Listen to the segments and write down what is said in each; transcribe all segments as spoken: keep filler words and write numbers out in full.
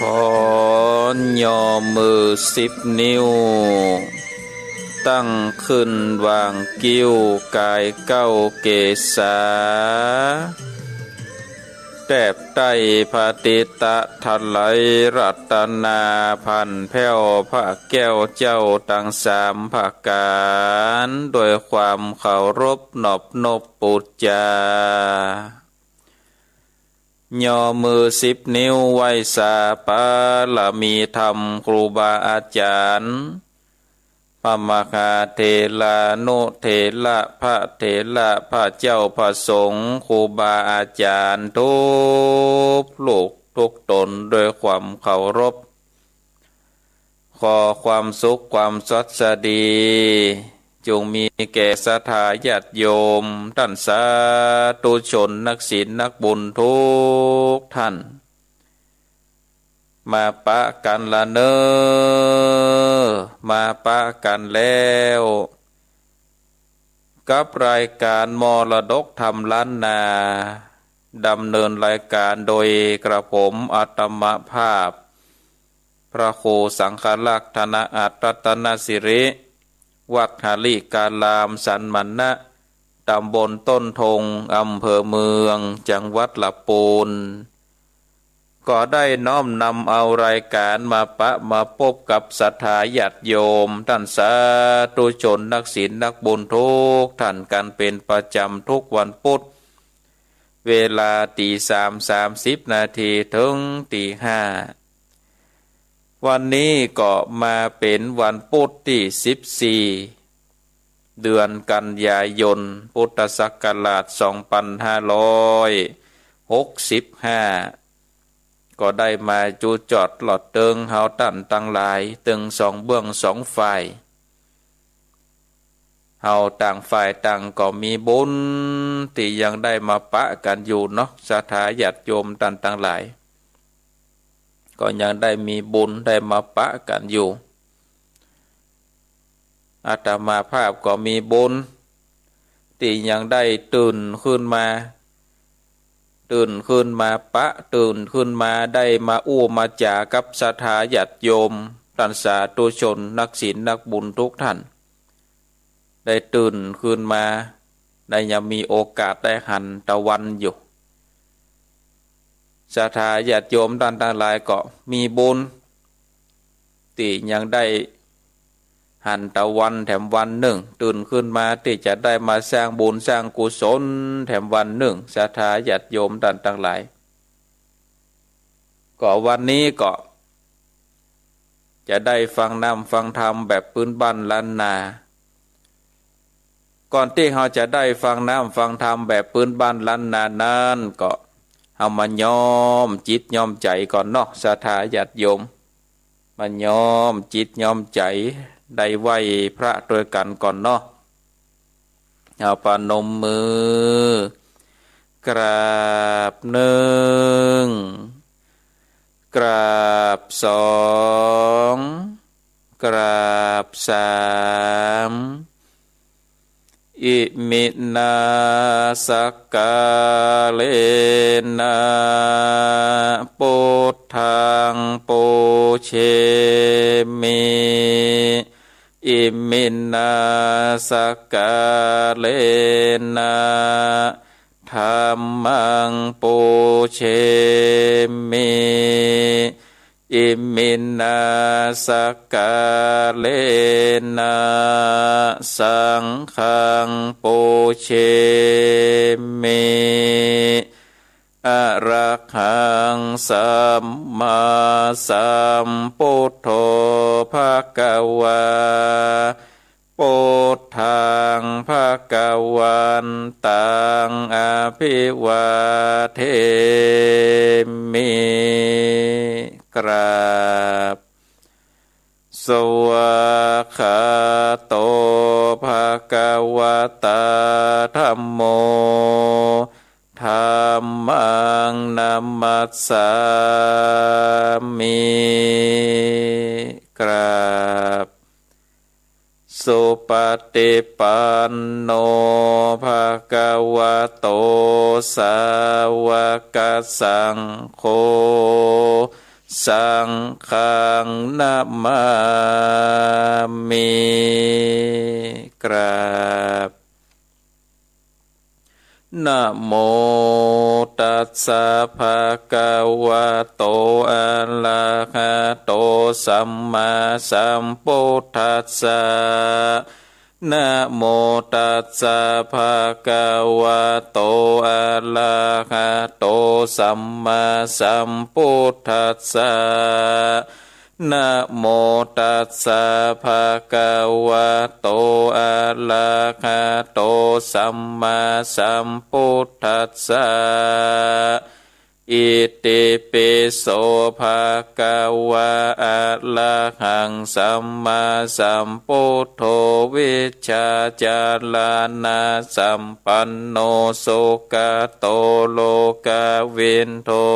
ขอย่อมือสิบนิ้ว ตั้งขึ้นหว่างคิ้วกายเก้าเกศา แทบใต้พระติตะถลายรัตนา ผ่านแผ้วพระแก้วเจ้าตังสามประก๋าน โดยความเคารพนอบนบปู๋จา ย่อมือสิบนิ้วไหว้สาบารมีธรรมครูบาอาจ๋ารย์ พระมหาเถรานุเถระ พระเถระ พระเจ้า พระสงฆ์ ครูบาอาจ๋ารย์ ทุกลูกทุกต๋น โดยความเคารพ ขอความสุขความสวัสดี จงมีแก่ศรัทธาญาติโยม ต้านสาธุชน นักศีลนักบุญทุกท่าน มาปะกั๋นละเน่อ มาปะกั๋นแล้ว กับรายก๋านมรดกธรรมล้านนา ดำเนินรายก๋านโดยกระผมอาตมาภาพ พระครูสังฆรักษ์ ธนอัตตนสิริ วัดหริการามสันมณะ ต๋ำบลต้นธง อำเภอเมือง จังหวัดลำปูน ก็ได้น้อมนำเอารายก๋านมาปะมาปบกับศรัทธาญาติโยม ต้านสาธุชน นักศีลนักบุญทุกท่านกั๋นเป๋นประจ๋ำทุกวันปุ๊ธ เวลาตี๋สามสามสิบนาทีเถิงตี๋ห้า วันนี้ก็มาเป๋นวันปุ๊ธตี้สิบสี่ เดือนกันยายน พุทธศักราชสองปันห้าร้อยหกสิบห้า ก็ได้มาจุจอดหลอดเติงเฮาต้านตังหลาย เติงสองเบื้องสองฝ่าย เฮาต่างฝ่ายต่างก็มีบุญตี้ยังได้มาปะกั๋นอยู่เนาะ ศรัทธาญาติโยมต้านตังหลาย ก็ยังได้มีบุญได้มาปะกั๋นอยู่ อาตมาภาพก็มีบุญตี้ยังได้ตื่นขึ้นมา ตื่นขึ้นมาปะ ตื่นขึ้นมาได้มาอู้มาจ๋ากับศรัทธาญาติโยม ต้านสาธุชน นักศีลนักบุญทุกท่าน ได้ตื่นขึ้นมา ได้ยังมีโอกาสได้หันตะวันอยู่ ศรัทธาญาติโยมต้านตังหลายก็มีบุญ ตี้ยังได้หันตะวันแถมวันนึ่ง ตื่นขึ้นมาตี้จะได้มาสร้างบุญสร้างกุศลแถมวันนึ่ง ศรัทธาญาติโยมต้านตังหลาย ก็วันนี้ก็ จะได้ฟังน้ำฟังธรรมแบบปื๊นบ้านล้านนา ก่อนตี้เฮาจะได้ฟังน้ำฟังธรรมแบบปื๊นบ้านล้านนานั้นก็ เฮามาย้อมจิตย้อมใจ๋ก่อนเนาะ ศรัทธาญาติโยม มาย้อมจิตย้อมใจ๋ ได้ไหว้พระตวยกั๋นก่อนเนาะ เอาประนมมือ กราบนึ่ง กราบสอง กราบสาม อิมินา สักกาเลนะ ปุทธัง ปูเชมิ อิมินา สักกาเลนะ ธัมมัง ปูเชมิ อิมินา สักกาเลนะ สังฆัง ปูเชมิ อะระหัง สัมมาสัมพุทโธ ภะคะวา ปุทธัง ภะคะวันตัง อะภิวาเทมิ กราบ สวากขาโต ภะคะวะตา ธัมโม ธัมมัง นะมัสสามิ กราบ สุปฏิปันโน ภะคะวะโต สาวกสังโฆ สังฆังนะมามิ กราบ นะโมตัสสะ ภะคะวะโต อะระหะโต สัมมาสัมพุทธัสสะ นะโมตัสสะ ภะคะวะโต อะระหะโต สัมมาสัมพุทธัสสะ นะโมตัสสะ ภะคะวะโต อะระหะโต สัมมาสัมพุทธัสสะ อิติปิโส ภะคะวะ อะระหัง สัมมาสัมพุทโธ วิชชาจารณะสัมปันโน สุขะโต โลกะวิทู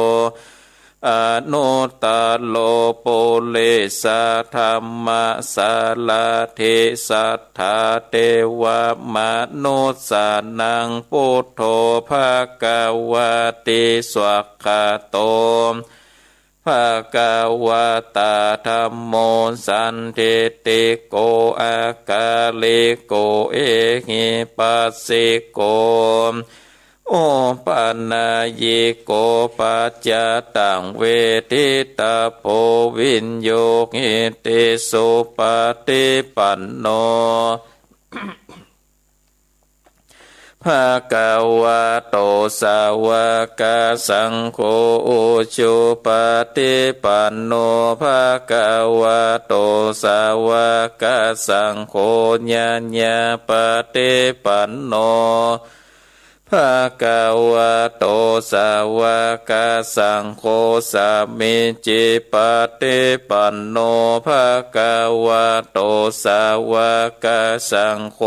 อนุตตะโร ปุริสะธัมมะสารถิ สัทธาเทวะมนุสสานัง พุทโธ ภะคะวะติ สวากขาโต ภะคะวะตา ธัมโม สันทิฏฐิโก อะกาลิโก เอหิปัสสิโก โอปะนายิโก ปัจจตัง เวทิตะโพ วิญญูหิติ สุปะฏิปันโน ภะคะวะโต สาวะกะสังโฆ อุจุปะฏิปันโน ภะคะวะโต สาวะกะสังโฆ ญาญาปะฏิปันโน ภะคะวะโต สาวะกะสังโฆ สามีจิปะฏิปันโน ภะคะวะโต สาวะกะสังโฆ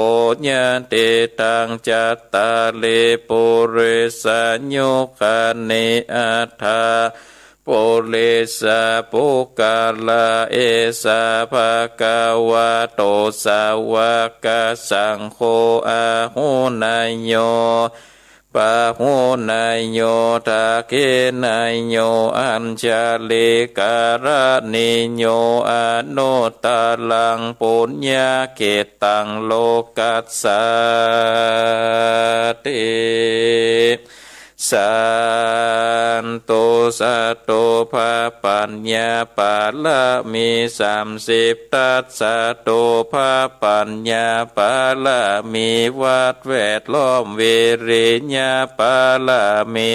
ยะติตัง จัตตาริ ปุริสายุคานิ อัฏฐา ปุริสาปุคคละ เอสา ภะคะวะโต สาวะกะสังโฆ อาหุเนยโย ปาหุเนยโย ทักขิเนยโย อัญชลีกะระณีโย อนุตตะรัง ปุญญะเขตตัง โลกัสสาติ สาธุ สาธุ พระปัญญาปารมีสามสิบทัศ สาธุ พระปัญญาปารมี วัดแวดล้อม วิริยะปารมี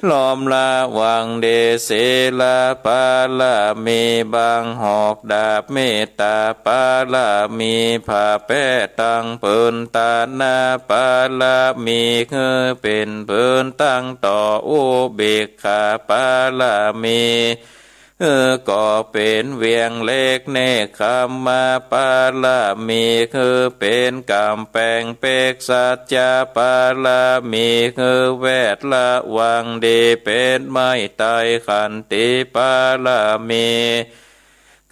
ล้อมระวังดี ศีลปารมี บังหอกดาบ เมตตาปารมี ผ้าแป้ตังผืน ตานะปารมี หื้อเป๋นผืนตั้งต่อ อุเบกขาปารมี หื้อก่อเป๋นเวียงเหล็ก เนกขัมมะปารมี หื้อเป๋นก๋ำแปง เปกสัจจะปารมี หื้อแวดระวังดี เป๋นไม้ไตร ขันติปารมี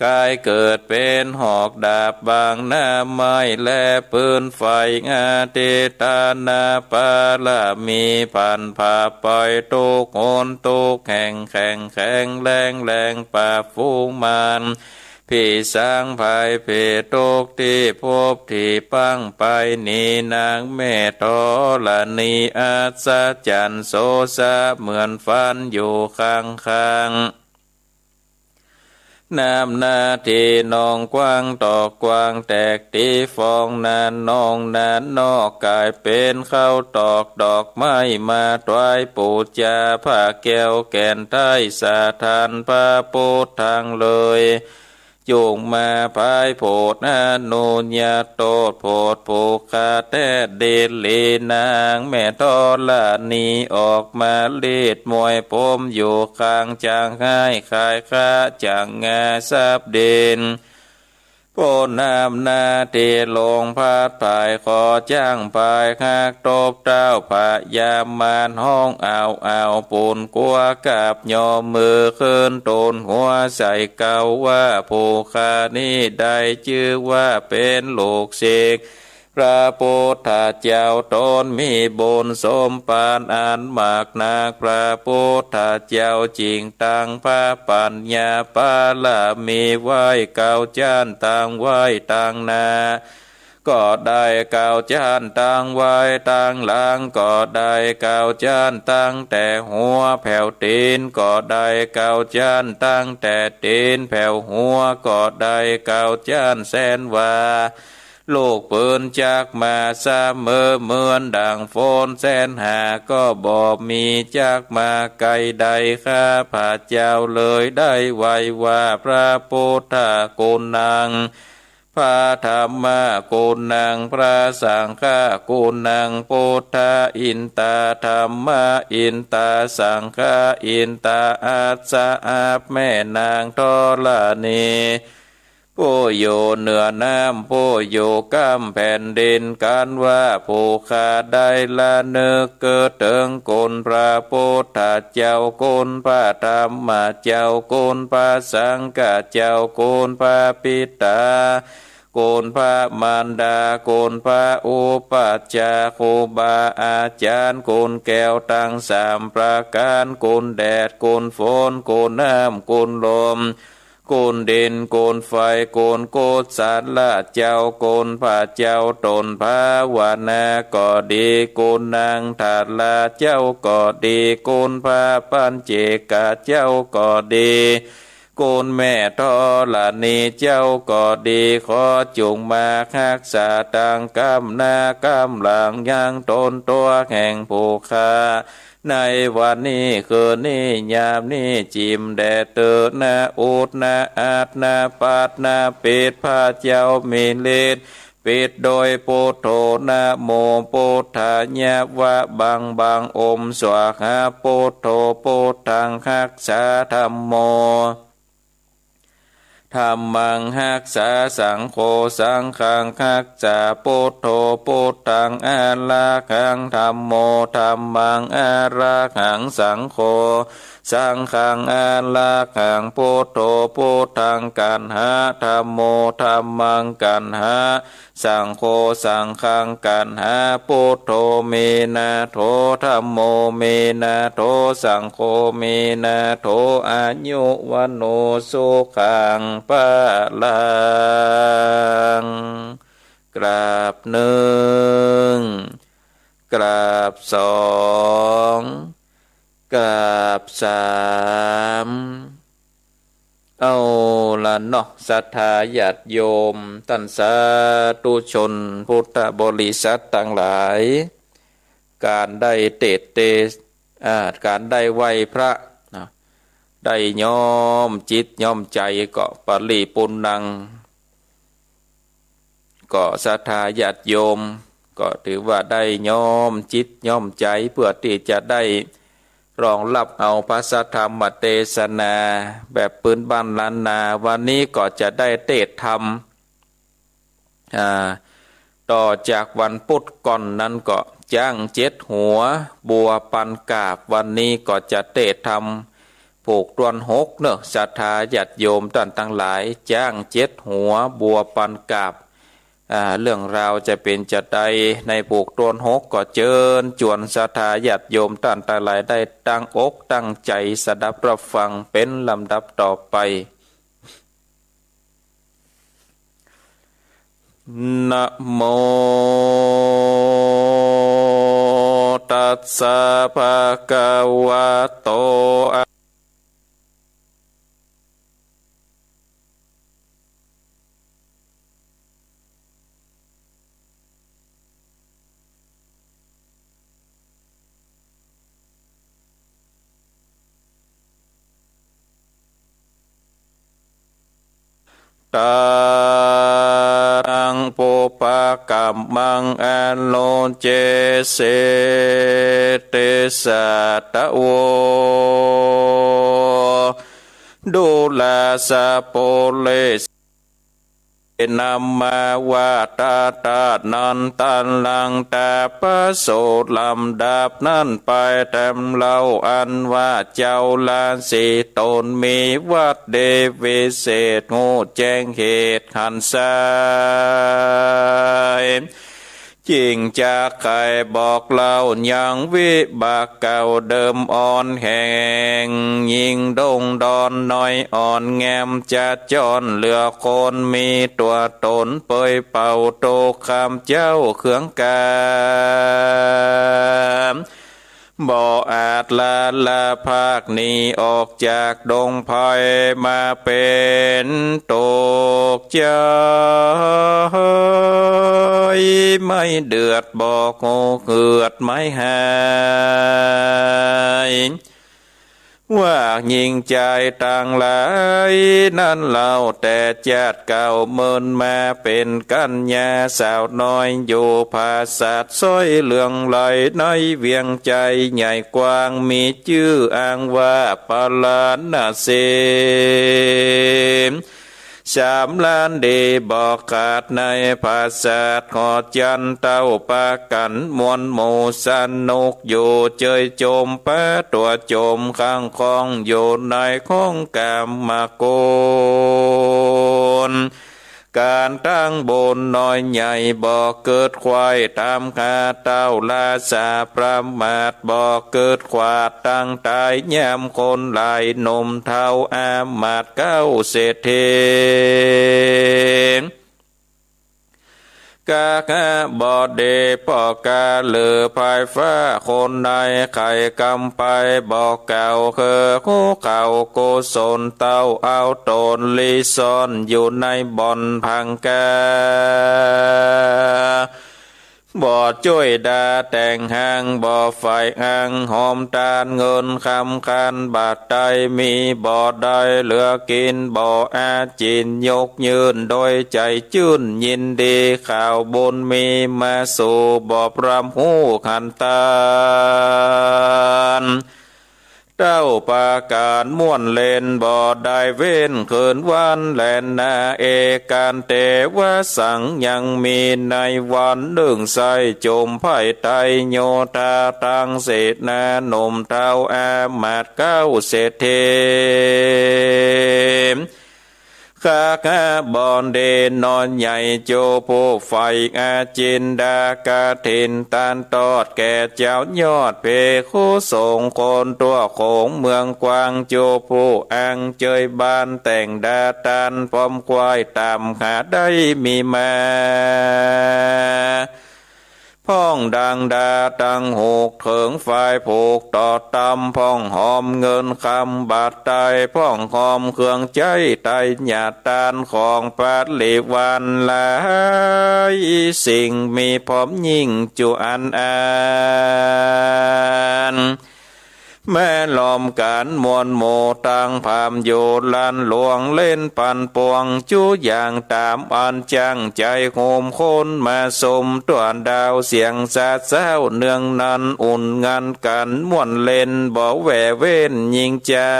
ก๋ายเกิดเป๋นหอกดาบ บังหน้าไม้และปืนไฟ อธิฏฐานะปารมี ผันผ่าไปทุกหนทุกแห่ง แข็งแข็งแรงแรง ปราบฝูงมาร ผีสางภัยเปรต ทุกที่พบที่ปังไป หนีนางแม่ธรณี อัศจรรย์โสสะ เหมือนฝันอยู่ข้างๆ น้ำนาที่นองกว้างตอกกว้าง แตกตีฟองนาน้องนาน้อ ก๋ายเป๋นข้าวตอกดอกไม้ มาถวายปู๋จา ผ้าแก้วแก่นไท้ สถานพระพุทธตังเลย จุ่งมาพายโผด อนุญาตโตษโผด ผูกขาดแท้ดีหลี นางแม่ธรณี ออกมาลีดมวยผมอยู่ข้าง จักฮ้ายขายค้า จักงาทรัพย์ดิน โผดน้ำนาที่ลงพัดผาย ขอจ๊างผายหักตบเท้า พญามารฮ้องอ้าวอ้าว ปูนกั๋วกราบยอมมือ คืนตูนหัวใส่เกล้าว่า ผู้ข้านี้ได้จื้อว่าเป๋นลูกศิษย์ พระปุทธเจ้าต๋นมีบุญสมบัติอันมากนัก พระปุทธเจ้าจึงตั้งพระปัญญาบารมีไว้เก้าจั้น ตั้งไว้ตังหน้าก็ได้เก้าจั้น ตั้งไว้ตังหลังก็ได้เก้าจั้น ตั้งแต่หัวแผวตี๋นก็ได้เก้าจั้น ตั้งแต่ตี๋นแผวหัวก็ได้เก้าจั้น แสนว่า ลูกปืนจักมาเสมอเหมือนดั่งฝน แสนหาก็บ่มีจักมาไกลได้ ข้าพเจ้าเลยได้ไหว้ว่าพระปุทธกุณัง พระธัมมกุณัง พระสังฆกุณัง ปุทธาอินตา ธัมมาอินตา สังฆาอินตา อัสสะ อับแม่นางธรณี ผู้อยู่เหนือน้ำ ผู้อยู่ก้ำแผ่นดิน กันว่าผู้ข้าได้ระนึกเกิดเถิงคุณพระปุทธเจ้า คุณพระธัมมเจ้า คุณพระสังฆเจ้า คุณพระปิตา คุณพระมารดา คุณพระอุปัชฌาย์ ครูบาอาจ๋ารย์ คุณแก้วตังสามประก๋าน คุณแดด คุณฝน คุณน้ำ คุณลม คุณดิน คุณไฟ คุณกุศลเจ้า คุณพระเจ้าต๋นภาวนาก็ดี คุณนางธาราเจ้าก็ดี คุณพระปัจเจกเจ้าก็ดี คุณแม่ธรณีเจ้าก็ดี ขอจุ่งมาฮักษาตังก้ำหน้าก้ำหลังยังต๋นตั๋วแห่งผู้ข้า ในวันนี้คืนนี้ยามนี้จิ่มแด่เตอ นะอุด นะอัด นะปัด นะปิด พระเจ้ามีฤทธิ์ ปิดโดยปุทโธ นะโมปุทธายะ วะบังบัง โอม สวาหา ปุทโธ ปุทธังฮักษา ธัมโม ธัมมังฮักษา สังโฆ สังฆังฮักษา ปุทโธ ปุทธังอะระหัง ธัมโม ธัมมังอะระหัง สังโฆ สังฆังอะระหัง ปุทโธ ปุทธังกัณหะ ธัมโม ธัมมังกัณหะ สังโฆ สังฆังกัณหะ ปุทโธ เมนะโถ ธัมโม เมนะโถ สังโฆ เมนะโถ อายุ วัณโณ สุขัง พลัง กราบนึ่ง กราบสอง กราบสาม เอาละเนาะ ศรัทธาญาติโยม ต้านสาธุชน พุทธบริษัทตังหลาย ก๋านได้เตศน์เต อ่า ก๋านได้ไหว้พระนะ ได้ย้อมจิตย้อมใจ๋ก็ปริปุณณัง ก็ศรัทธาญาติโยมก็ถือว่าได้ย้อมจิตย้อมใจ๋เปื้อตี้จะได้รองฮับเอาพระสัทธรรมเตสนาแบบปื้นบ้านล้านนา วันนี้ก็จะได้เตศน์ธรรม อ่า ต่อจากวันปุธก่อนนั้นก็จ๊างเจ็ดหัว บัวปันกาบ วันนี้ก็จะเตศน์ธรรม ผูกต้วนหกเนาะ ศรัทธาญาติโยมต้านตังหลาย จ๊างเจ็ดหัว บัวปันกาบ อ่า เรื่องราวจะเป๋นจาใดในผูกต้วนหก ก็เจิญจวนศรัทธาญาติโยมต้านตังหลายได้ตั้งอกตั้งใจ๋สดับฮับฟังเป๋นลำดับต่อไป นะโม ตัสสะ ภะคะวะโต อะ ตัง ปุพพะกัมมัง อะโรเจ เส เตสะ ตะโว ดูราสะ ปุเร เส นะมะ วะตะ ตะนันตะรัง ตะปะโส ลำดับนั้นไป แถมเล่า อันว่าเจ้าราศีตนมีวัตรดีวิเศษ ฮู้แจ้งเหตุหันไส้ จิ่งจะใค่บอกเล่ายังวิบากเก่าเดิมอ่อนแหง ยิ่งดงดอนน้อยอ่อนแงมจะจ้อนเหลือคน มีตั๋วต๋นเปยเป่า โตข้ามเจ้าเคืองกา บ่อาจละละพากหนีออกจากดงไพร มาเป๋นตกใจ ไม่เดือดบอกหูเหือดไม่หาย ว่าหญิงจายตังหลายนั้นเล่า แต่จาติเก่าเมินมาเป๋นกัญญาสาวน้อย อยู่ผาสาทซ้อยเหลืองไหล ในเวียงไชยใหญ่กว้าง มีจื้ออ้างว่าปาราณสี สามล้านดีบอกขาดในผาสาทหอจันทร์ เต้าปากั๋นมวลหมู่สนุกอยู่ เจยจมปาตั๋วจมข้างคองอยู่ในข้องกามกุล ก๋านตั้งบุญน้อยใหญ่บ่เกิดไขว่ ต๋ามข้าเต้าราษาประมาท บ่เกิดขวาดตั้งต๋าย ยามคนหลายหนุ่มเฒ่าอามาตย์เก๊าเศรษฐี กาคะบ่ดีป้อกาเหลือภายฟ้าคนใน ใค่กำไปบอกเก่าคือคู่เขากุศลเต้า เอาต๋นลิซ่อนอยู่ในบ่อนผังกา บ่จ้วยดาแต่งห้าง บ่ใฝ่อ้างหอมตานเงินคำคันบาทใดมี บ่ได้เหลือกิ๋น บ่อาจิน ยกยื่นโดยใจ๋จื้นยินดี ข่าวบุญมีมาสู่ บ่พร่ำฮู้ขันตาน เต้าปากั๋นม่วนเล่น บ่ได้เว้นคืนวันแลนา เอกันเตวสัง ยังมีในวันนึ่ง ใส่จมไพร่ไตรโยธาตังเสนา หนุ่มเฒ่าอามาตย์เก๊าเศรษฐี กาคะบ่ดีน้อยใหญ่ โจผู้ใฝ่อาจินดากฐินตานตอด แก่เจ้ายอดภิกขุสงฆ์คนทั่วโขงเมืองกว้าง โจผู้อ้างเจยบานแต่งดาตานพร้อมไขว่ต๋ามหาได้มีมา พ่องดังดาตังหกเถิงฝ่ายผูกต่อตำ พ่องหอมเงินคำบาทใด พ่องหอมเครื่องใจ๊ไตรยาตานของปริวารหลายสิ่ง มีพร้อมยิ่งจุอันอาน แม้ล้อมกั๋นมวลหมู่ตังพราหมณ์อยู่ลานหลวง เล่นปั่นป่วงจุอย่างต๋ามอันจั้งใจ๋ โฮมคนมาสุมตั๋วดาวเสียงสาดเศร้า เนืองนั้นอุ่นงันกั๋นม่วนเล่น บ่แหว่เว้นญิงจา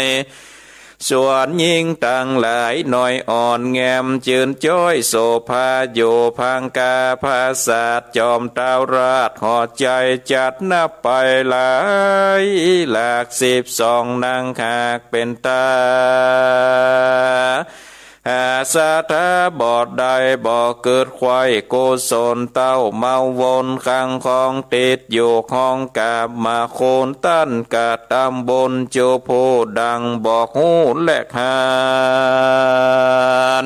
ย ส่วนญิงตังหลายน้อยอ่อนแงมจืนจ้อยโสภาอยู่ผังกาผาสาท จอมเต้าราชหอใจ๋จัดนับไปหลายหลากสิบสองนางหากเป๋นตา หาสถาบ่ได้บ่เกิดไขว่กุศลเต้าเมาวนคังคองติดอยู่ห้องกามคุณตันกระตำบุญจุผู้ดังบอกฮู้และหั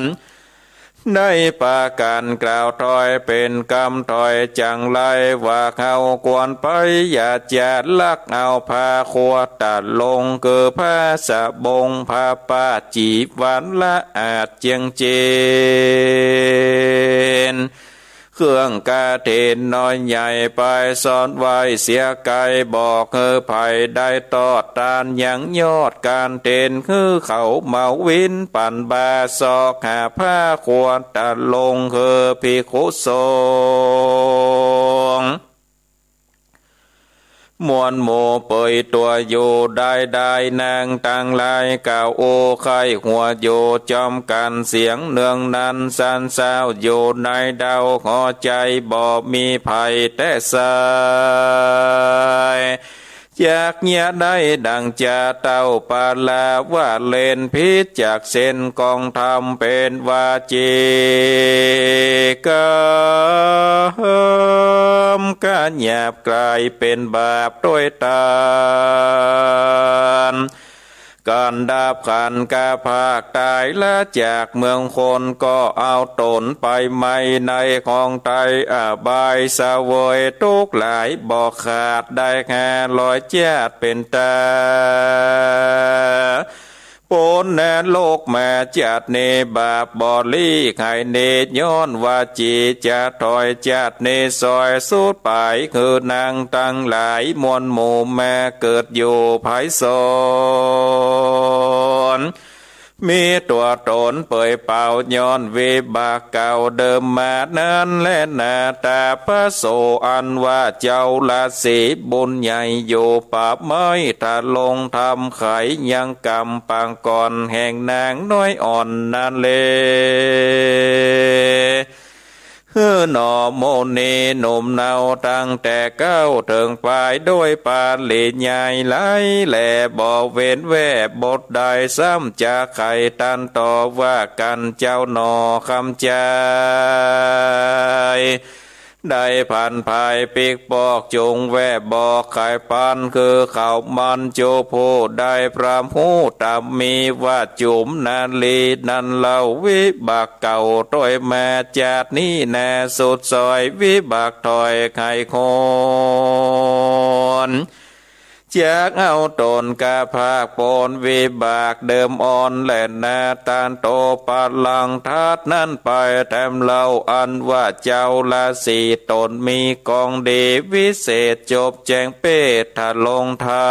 น ได้ปากั๋นกล่าวถ้อยเป๋นกำถ้อยจังไร ว่าเฮาควรไปอย่าจะลักเอาผ้าครัวตะลง คือผ้าสะบงผ้าป้าจีวรละอาดเจียงเจน เครื่องกฐินน้อยใหญ่ไปซ่อนไว้เสียไกล บอกหื้อใผได้ตอดตานยังยอดกฐิน หื้อเขาเมาวินปั่นบ่าซอกหาผ้าครัวตะลง หื้อภิกขุสงฆ์ มวลหมู่เปยตั๋วอยู่ได้ได้ นางตังหลายกล่าวอู้ใค่หัวอยู่จอมกั๋นเสียงเนืองนั้น สันเศร้าอยู่ในเดาหัวใจ๋ บ่มีใผแต๊ไส้ เ จักเยียะได้ดั่งจาเต้าปาลาว่าเล่นผิดจากเส้นกองธรรมเป๋นวจีกรรม ก็หยาบกลายเป๋นบาปตวยตาน กันดาบขันกะพรากต๋ายละจากเมืองคน ก็เอาต๋นไปไหม้ในของไต อบายเสวยตุ๊กข์หลายบ่ขาด ได้ห้าร้อยจาติเป๋นต๋า ป๊นนรกมาจาตินี้ บาปบ่หลีกหายเน ย้อนวจีจะถอย จาตินี้สอยสุดไป คือหนังตังหลายมวลหมู่มาเกิดอยู่ไพศาล มีตั๋วต๋นเปลือยเปล่า ย้อนวิบากเก่าเดิมมานั้นแลนา ต๋าพระโสอันว่าเจ้าราศีบุญใหญ่ อยู่ป่าไม้ทะลงธรรมไขยังกำปางก่อน แห่งนางน้อยอ่อนนั้นแล หื้อหนอมุนีหนุ่มเนาตั้งแต่เก๊าเถิงปาย โดยปริยายหลายแล บ่เว้นแว่บทใด ซ้ำจะไขตันต่อว่ากั๋นเจ้าหนอคำจาย ได้ผันผายปิ๊กปอกจุงแว่บอกไขปัน คือเขามันจุผู้ได้พร่ำฮู้ต๋ามมีว่าจุ๋มนารีนั้นเล่า วิบากเก่าตวยมาจาตินี้นา สุดสอยวิบากถอยไขคน จักเอาต๋นกะพรากป๊นวิบากเดิมอ่อนแลนา ตานโตปะลังธาตุนั้นไปแถมเล่า อันว่าเจ้าราศีต๋นมีกองดีวิเศษ จบแจ้งเปตตะลงธรร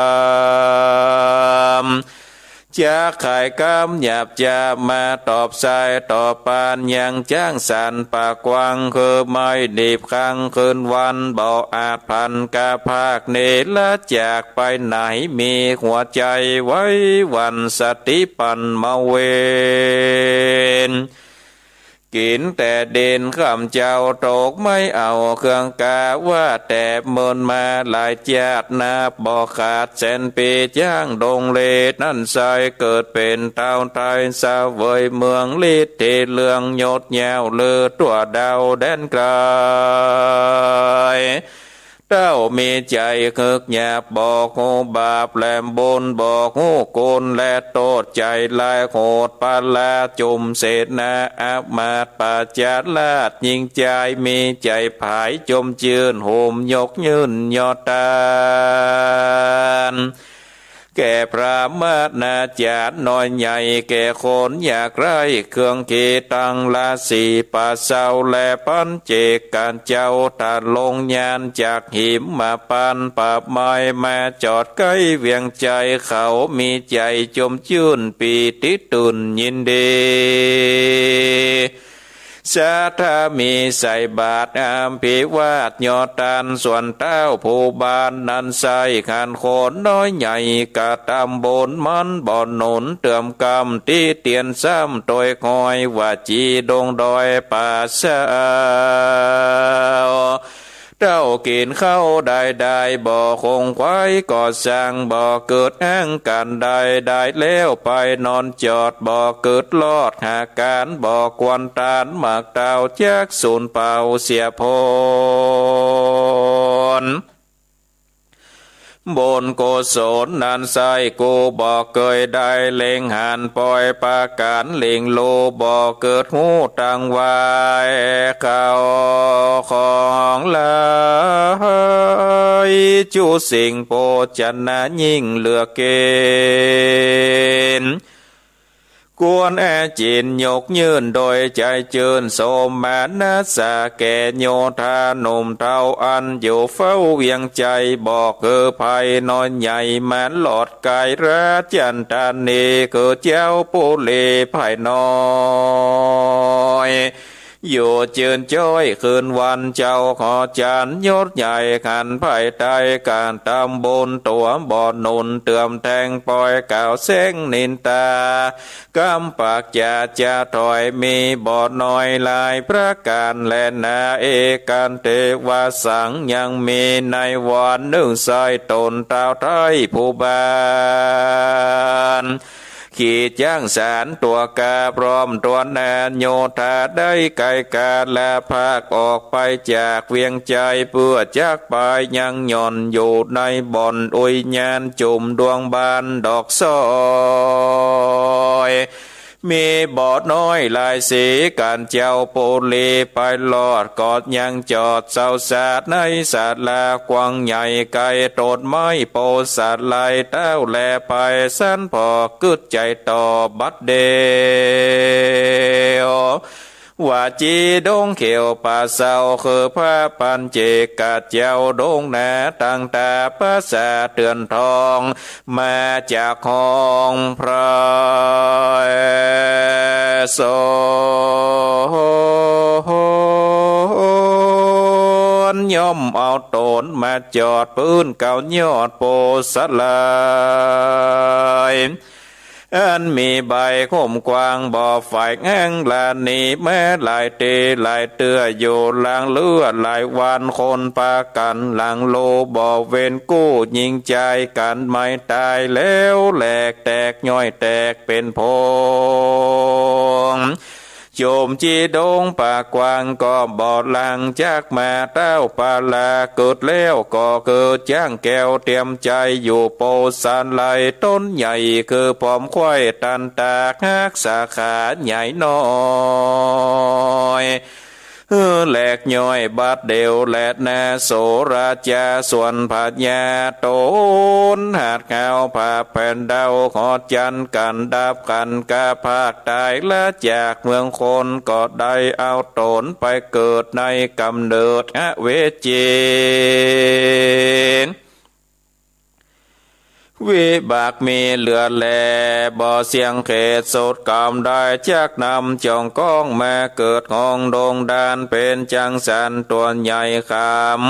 ม จักไขกำหยาบจามาตอบสายตอบปาน ยังจ้างสรรปากกว้าง คือไม้หนีบคังคืนวัน บ่อาจผันกะพรากเนรจากไปไหน มีหัวใจ๋ไหวหวั่นสติปันมาเวร กิ๋นแต่ดินข้ามเจ้าตกไม่เอาเครื่องกา ว่าแต่เมินมาหลายจาตินับบ่ขาดแสนปี๋ จ้างดงเลนั้นไส้เกิดเป๋นเต้าไตร เสวยเมืองฤทธิเรืองยศยาวลือทั่วดาวแดนไกล เต้ามีใจ๋คึกหยาบบ่ฮู้บาปแหลมบุญ บ่ฮู้คุณและโต้ษ ใจ๋ลายโหดปะละจุมเสนา อำมาตย์ประจาราษฎร์ยิ่งใจ๋ มีใจ๋ผายจมจื้น โหมยกยื่นยอดตาน แก่พระมณาจารย์น้อยใหญ่ แก่คนยากไร้เครื่องขีตัง ราศีป่าเศร้าและปัญเจกะเจ้า ตะลงยานจากหิมมาปันป่าไม้ มาจอดใก้เวียงใจ๋ เขามีใจ๋จมจื้นปีติตื่นยินดี ศรัทธามีใส่บาตรอภิวาทยอดตาน ส่วนเต้าผู้บ้านนั้นไส้ขันคนน้อยใหญ่ กระตำบุญมันบ่หนุนเติมกำ ติเตียนซ้ำตวยคอยวาจีดงดอยป่าเศร้า เต้ากิ๋นข้าวได้ได้บ่คงไขว่ก่อสร้าง บ่เกิดอ้างก๋านได้ได้แล้วไปนอนจอด บ่เกิดลอดหาก๋าน บ่ควรตานหมากเต้าจักสูญเปล่าเสียพ้น บุญกุศลนั้นไส้กู้บ่เกยได้เล็งหันปอยประก๋าน เล็งโลบ่เกิดฮู้ตังวาย เขาของหลาย จุสิ่งโภชนะยิ่งเหลือเก๋ณฑ์ ควรแอจิ๋นยกยื่นโดยใจ๋จื้นโสมนัสสะแก่โยธาหนุ่มเฒ่าอันอยู่เฝ้าเวียงใจ๋ บ่คือภัยน้อยใหญ่มาหลอดก๋ายราชันทานี คือเจ้าปุรีภัยน้อย อยู่จื้นจ้อยคืนวันเจ้าขอจันทร์ยศใหญ่ขันไพร่ไตร่ ก๋านตำบุญตั๋วบ่หนุนเติมแตงปอยกล่าวเซ้งนินตา กำปากจะจะถอยมีบ่น้อยหลายประก๋านแลนา เอกันเตวสังยังมีในวันนึ่งไส้ต๋นเต้าไท้ผู้บ้าน ขี่จ๊างสานตั๋วกาพร้อมตั๋วนาโยธาได้ไกลกาลาภาคออกไปจากเวียงไชย เปื้อจักไปยังหย่อนอยู่ในบ่อนอุยญาณจุ่มดวงบานดอกสอย มีบ่น้อยหลายสี ก๋านเจ้าปุรีไปรอด ก็ยังจอดเซาสาในศาลากว้างใหญ่ ไกลต้นไม้โพธิ์สาไลเต้าแลไป สันผ่อกึ๊ดใจ๋ต่อบัดเดียว ว่าจี๋ดงเขียวป่าเซา คือพระปัญเจกเจ้าดงนา ตั้งต๋าปราสาทเถื่อนทอง มาจากห้องพระสงฆ์ ย่อมเอาต๋นมาจอดปื้นเก๊ายอดโพธิ์สาไล อันมีใบคมกว้างบ่ฝ่ายแห้ง ละหนีมาหลายตี้หลายเตื้อ อยู่หลังเลือดหลายวัน คนปากั๋นหลังโลบ่เว้นกู้ ยิงใจ๋กั๋นไม่ต๋ายแล้ว แหลกแตกย่อยแตกเป๋นผง จุ่มจี๋ดงป่ากว้างก็บ่หลังจากมา เต้าปาลาเกิดแล้วก็คือจ๊างแก้วเตรียมใจ๋อยู่โพธิ์สาไล ต้นใหญ่คือผอมไขว้ตันตาก ฮักสาขาใหญ่น้อย แหลกย่อยบัดเดียวแลนา โสราจาส่วนพญาต๋น หาดขาวผาแผ่นเดาขอจันทร์กั๋นดับกั๋นกาภาคต๋าย ละจากเมืองคนก็ได้เอาต๋นไปเกิดในก๋ำเนิดอเวจี วิบากมีเหลือแลบ่เสี้ยงเขตสุด กำได้จักนำจ่องก้องมาเกิดห้องดงดาน เป๋นจังสันตั๋วใหญ่ขาม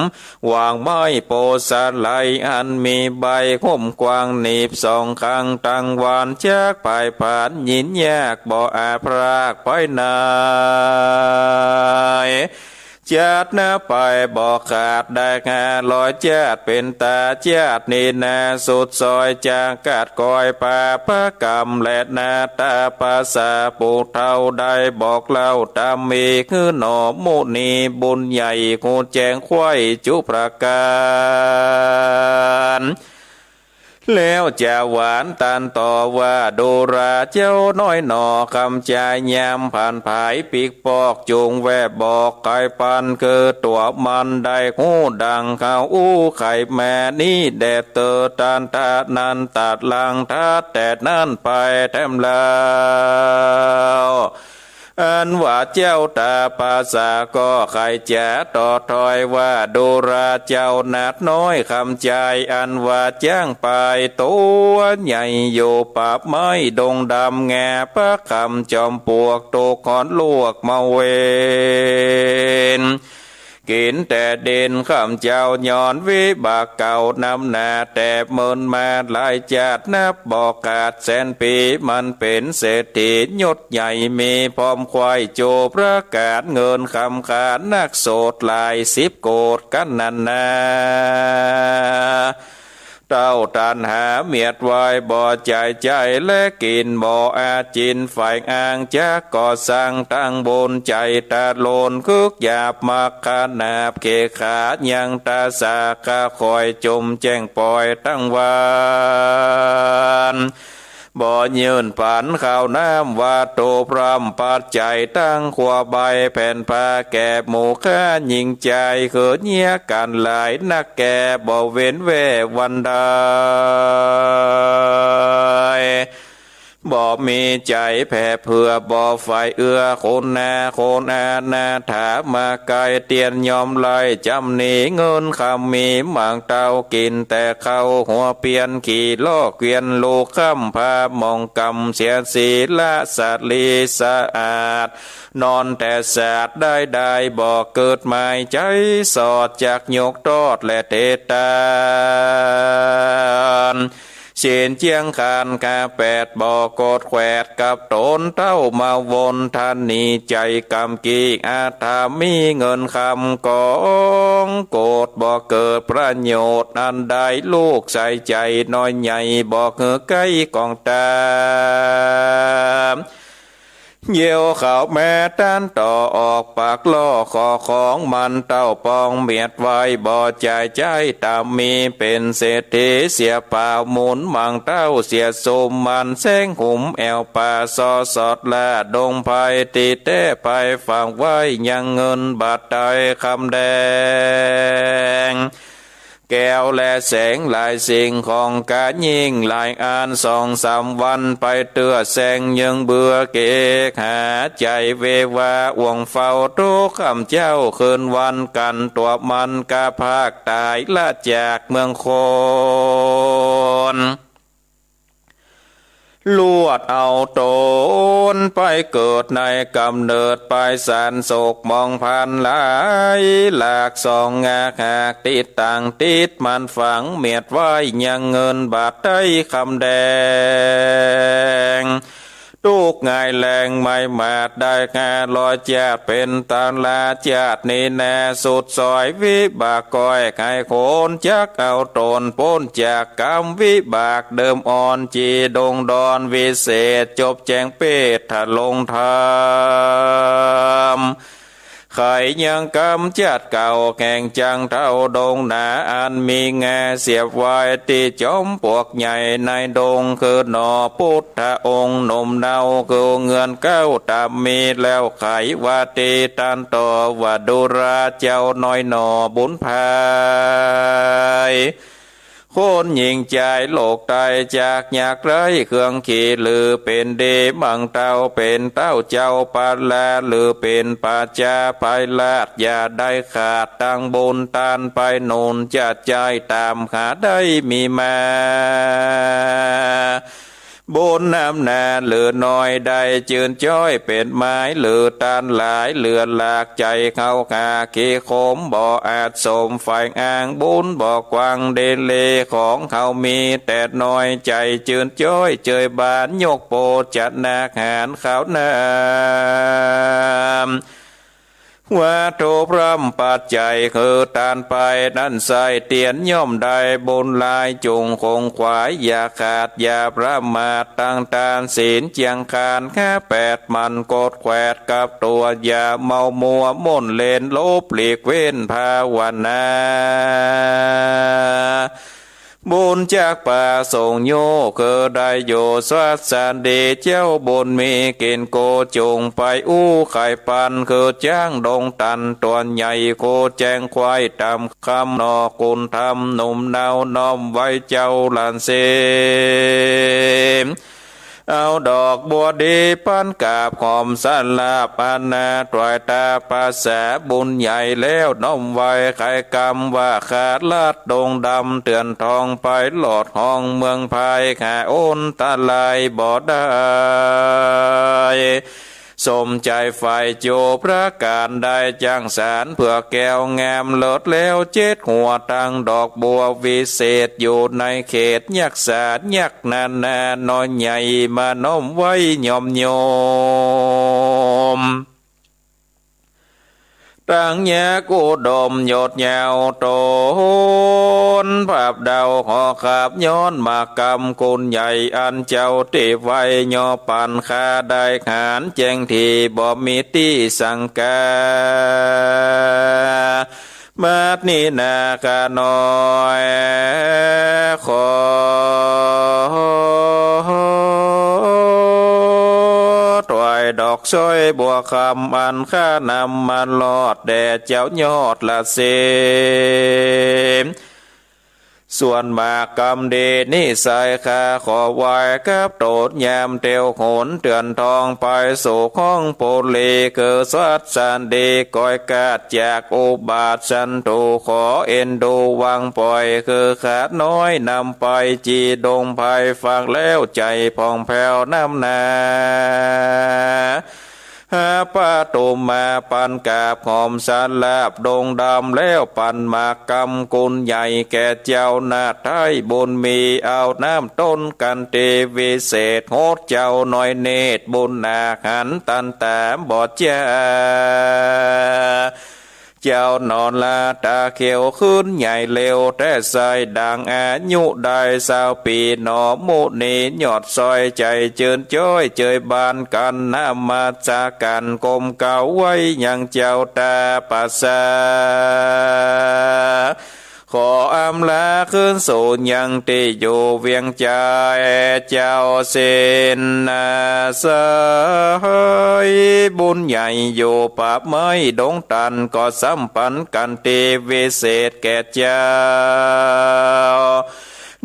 วางไม้โพธิ์สาไลอันมีใบคมกว้าง หนีบสองข้างตังวาน จักผายผลาญยินยากบ่อาจพรากไปไหน จัดนับไปบ่ขาดได้ห้าร้อยจัด เป๋นต๋าจัดนี้นา สุดซอยจากกัดกอยปาปะกำ และนาต๋าภาษาผู้เฒ่าได้บอกเล่าต๋ามอีก หื้อหนอมุนีบุญใหญ่ ฮู้แจ้งไขว้จุประก๋าน แล้วจะหวานตันต่อว่า ดูราเจ้าน้อยหนอ คำจายามผ่านผายปิ๊กปอก จุ่งแวบบอกไขปัน คือตั๋วมันได้ฮู้ดังเขาอู้ไขมานี้แด่เตอ ตันตะนั้นตัดหลังทัดแต่นั้นไปแถมแล้ว อันว่าเจ้าต๋าภาษาก็ใค่จะต่อถ้อยว่า ดูราเจ้าหนักน้อยคำจาย อันว่าจ๊างปายตั๋วใหญ่อยู่ปากไม้ดงดำ แงะปะกำจอมปลวก ตกขอนลวกมาเวน กิ๋นแต่ดิน ข้าพเจ้าย้อนวิบากเก่านำหน้า แต่เมินมาหลายจัดนับบ่ขาดแสนปี๋ มันเป๋นเศรษฐียศใหญ่ มีพร้อมไขว้จุประก๋าน เงินคำขานักโสดหลายสิบโกฏกั๋นนั้นนา เต้าตัณหาเมียดไว้บ่ใจ๋ใจ้ และกิ๋นบ่อาจิน ฝ่ายอ้างจักก่อสร้างตั้งบุญ ใจ๋ตะโลนคึกหยาบ มักขนาบเขขายังตาสากะคอยจุ่มแจ้งปอยตั้งวัน บ่ยื่นปันข้าวน้ำวัตถุพร่ำปัจจัย ตั้งครัวใบแผ่นผ้าแก่หมู่ข้า ยิ่งใจ๋เขินเยียะกั๋นหลายนักแก่ บ่เว้นแว่วันใด บ่มีใจ๋แผ่เผื่อ บ่ใฝ่เอื้อคุณนา คนอนาถามาไกล เตียนยอมไล่จ๋ำหนี เงินคำมีมั่งเต้า กิ๋นแต่ข้าวหัวเปียน ขี่ล้อเกวียนลูกค่ำ พาหมองกำเสียศีละ สะหลีสะอาด นอนแต่สาด ได้ได้บ่เกิดหมาย ใจ๋สอดจักยกตอดและเทศตาน ศีลเจียงคานข้าแปด บ่โกรธแขวดกับต๋น เต้ามาวนทันหนี ใจ๋กำกี้อาถรรพ์ มีเงินคำกองโกด บ่เกิดประโยชน์อันใด ลูกใส่ใจ๋น้อยใหญ่ บ่หื้อใก้กองตา เยี่ยวเขาแม่ตันต่อออกปากล่อ ขอของมันเต้าปองเมียดไว้ บ่จ่ายใจ๊ต๋ามมี เป๋นเศรษฐีเสียเปล่า หมุนมั่งเต้าเสียสุม มันแสงหุมแอ่วป่า ซอสอดละดงไพร ตี้แต๊ไปฝากไว้ยังเงินบาทใดคำแดง แก้วและแสงหลายสิ่งของกายิ่งหลายอัน สองสามวันไปเตื้อแสง เยิงเบื่อเกกหา ใจ๋เววาอ่วงเฝ้าทุกค่ำเจ๊าคืนวัน กั๋นตั๋วมันกาพากต๋ายละจากเมืองคน ลวดเอาต๋นไปเกิดในก๋ำเนิด ไปสานโศกหมองพันหลาย หลากส่องงาหากติดตังติดมันฝัง เมียดไว้ยังเงินบาทใดคำแดง ตุ๊กข์ง่ายแรงไม่มาดได้ห้าร้อยจาติ เป๋นตาลาจาตินี้แน่ สุดสอยวิบากก้อย ไขคนจักเอาต๋นป๊นจากกรรมวิบากเดิมอ่อน จีดงดอนวิเศษ จบแจ้งเปตถะลงธรรม ไขยังกรรมจาติเก่า แข่งจังเต้าดงหนา อันมีงาเสียบไว้ตี้จอมปลวกใหญ่ในดง คือหน่อปุทธะองค์หนุ่มเนา คือเงือนเก๊าต๋ามมีแล้วไข ว่าตี้ตันต่อว่า ดูราเจ้าน้อยหน่อบุญภาย คนหญิงจายโลกใต้จากยากไร้ เครื่องขี่หรือเป๋นดี มั่งเต้าเป๋นเต้าเจ้าปาลา หรือเป๋นปาจาภัยราช อย่าได้ขาดตังบุญตานไป หนุนจะใจ๊ต๋ามหาได้มีมา บุญน้ำหนาหรือน้อยได้จื้นจ้อย เป๋นไม้หรือตานหลายเหลือหลาก ใจ๋เข้าหาขี้ขมบ่อาจสม ฝ่ายอ้างบุญบ่กว้างเดเล ของเขามีแต่น้อย ใจ๋จื้นจ้อยเจยบาน ยกโภชนาหารข้าวน้ำ วัตถุพร่ำปัจจัยคือตานไปนั้นไส้ เตียนย่อมได้บุญหลาย จุ่งคงขวายอย่าขาดอย่าประมาท ตั้งตานศีลเจียงคานข้าแปด หมั่นโกดแขวดกับตั๋ว อย่าเมามัวม่วนเล่น หลบหลีกเว้นภาวนา บุญจากป่าส่งโยคือได้อยู่สวัสดี เจ้าบุญมีกิ๋นโก จุ่งไปอู้ไขปัน คือจ๊างดงตันตั๋วใหญ่ โคแจ้งควายต๋ามคำ หน่อคุณธรรมหนุ่มเนา น้อมไว้เจ้าหลานเสม เอาดอกบัวดีปันกราบ หอมสลาบอันนาถวายตาประสาบุญใหญ่แล้ว น้อมไหว้ไขกรรมว่า ข้าราชดงดำเถื่อนทอง ไปหลอดห้องเมืองพาย ข้าอนตรายบ่ได้ สมใจ๋ใฝ่โจประก๋าน ได้จั้งสารเผือกแก้วงามเลิศแล้วเจ็ดหัว ตังดอกบัววิเศษอยู่ในเขต ยักษายักษ์นานาน้อยใหญ่ มาน้อมไหว้ยอมโยม ตังยักษ์อุดมยศยาวต๋น ภาพดาวหอขับย้อนมากำคุณใหญ่ อันเจ้าตี้ไหว้ย่อปัน ข้าได้หารแจ้งตี้บ่มีตี้สังกา บัดนี้นาข้าน้อยขอถวายดอกสร้อยบัวคำ อันข้านำมาหลอดแด่เจ้ายอดละเสม ส่วนมากกำดีนิสัยข้าขอไหว้กับตนยามเตียวหนเดือนทองไปสู่ห้องปุรี คือสัสดีก้อยกาดจากอุบาทศัตรู ขอเอ็นดูวางปล่อย คือข้าน้อยนำไปจีดงไพร ฟังแล้วใจ๋ผ่องแผ้วน้ำหนา หาปทุมมาปันกราบหอมสาลาบดงดำ แล้วปันหมากกำกุลใหญ่แก่เจ้านาฏไทยบุญมี เอาน้ำต้นกันตีวิเศษ โหดเจ้าน้อยเนตรบุญนาคหันตันต๋าบอดจา เจ้านอนลาต๋าเขียวขึ้นใหญ่เร็ว แต่ใส่ดังอายุได้ซาวปี๋หนอ มุนียอดซอยใจ๋จื้นจ้อยเจยบานกั๋น นมัสก๋านก้มเกล้าไหว้ยังเจ้าต๋าประสา ขออำลาคืนสู่ยังตี้อยู่เวียงจันทน์ เจ้าสิ้นนาสายบุญใหญ่อยู่ป่าไม้ดงตัน ก็สำปันกันตีวิเศษแก่เจ้า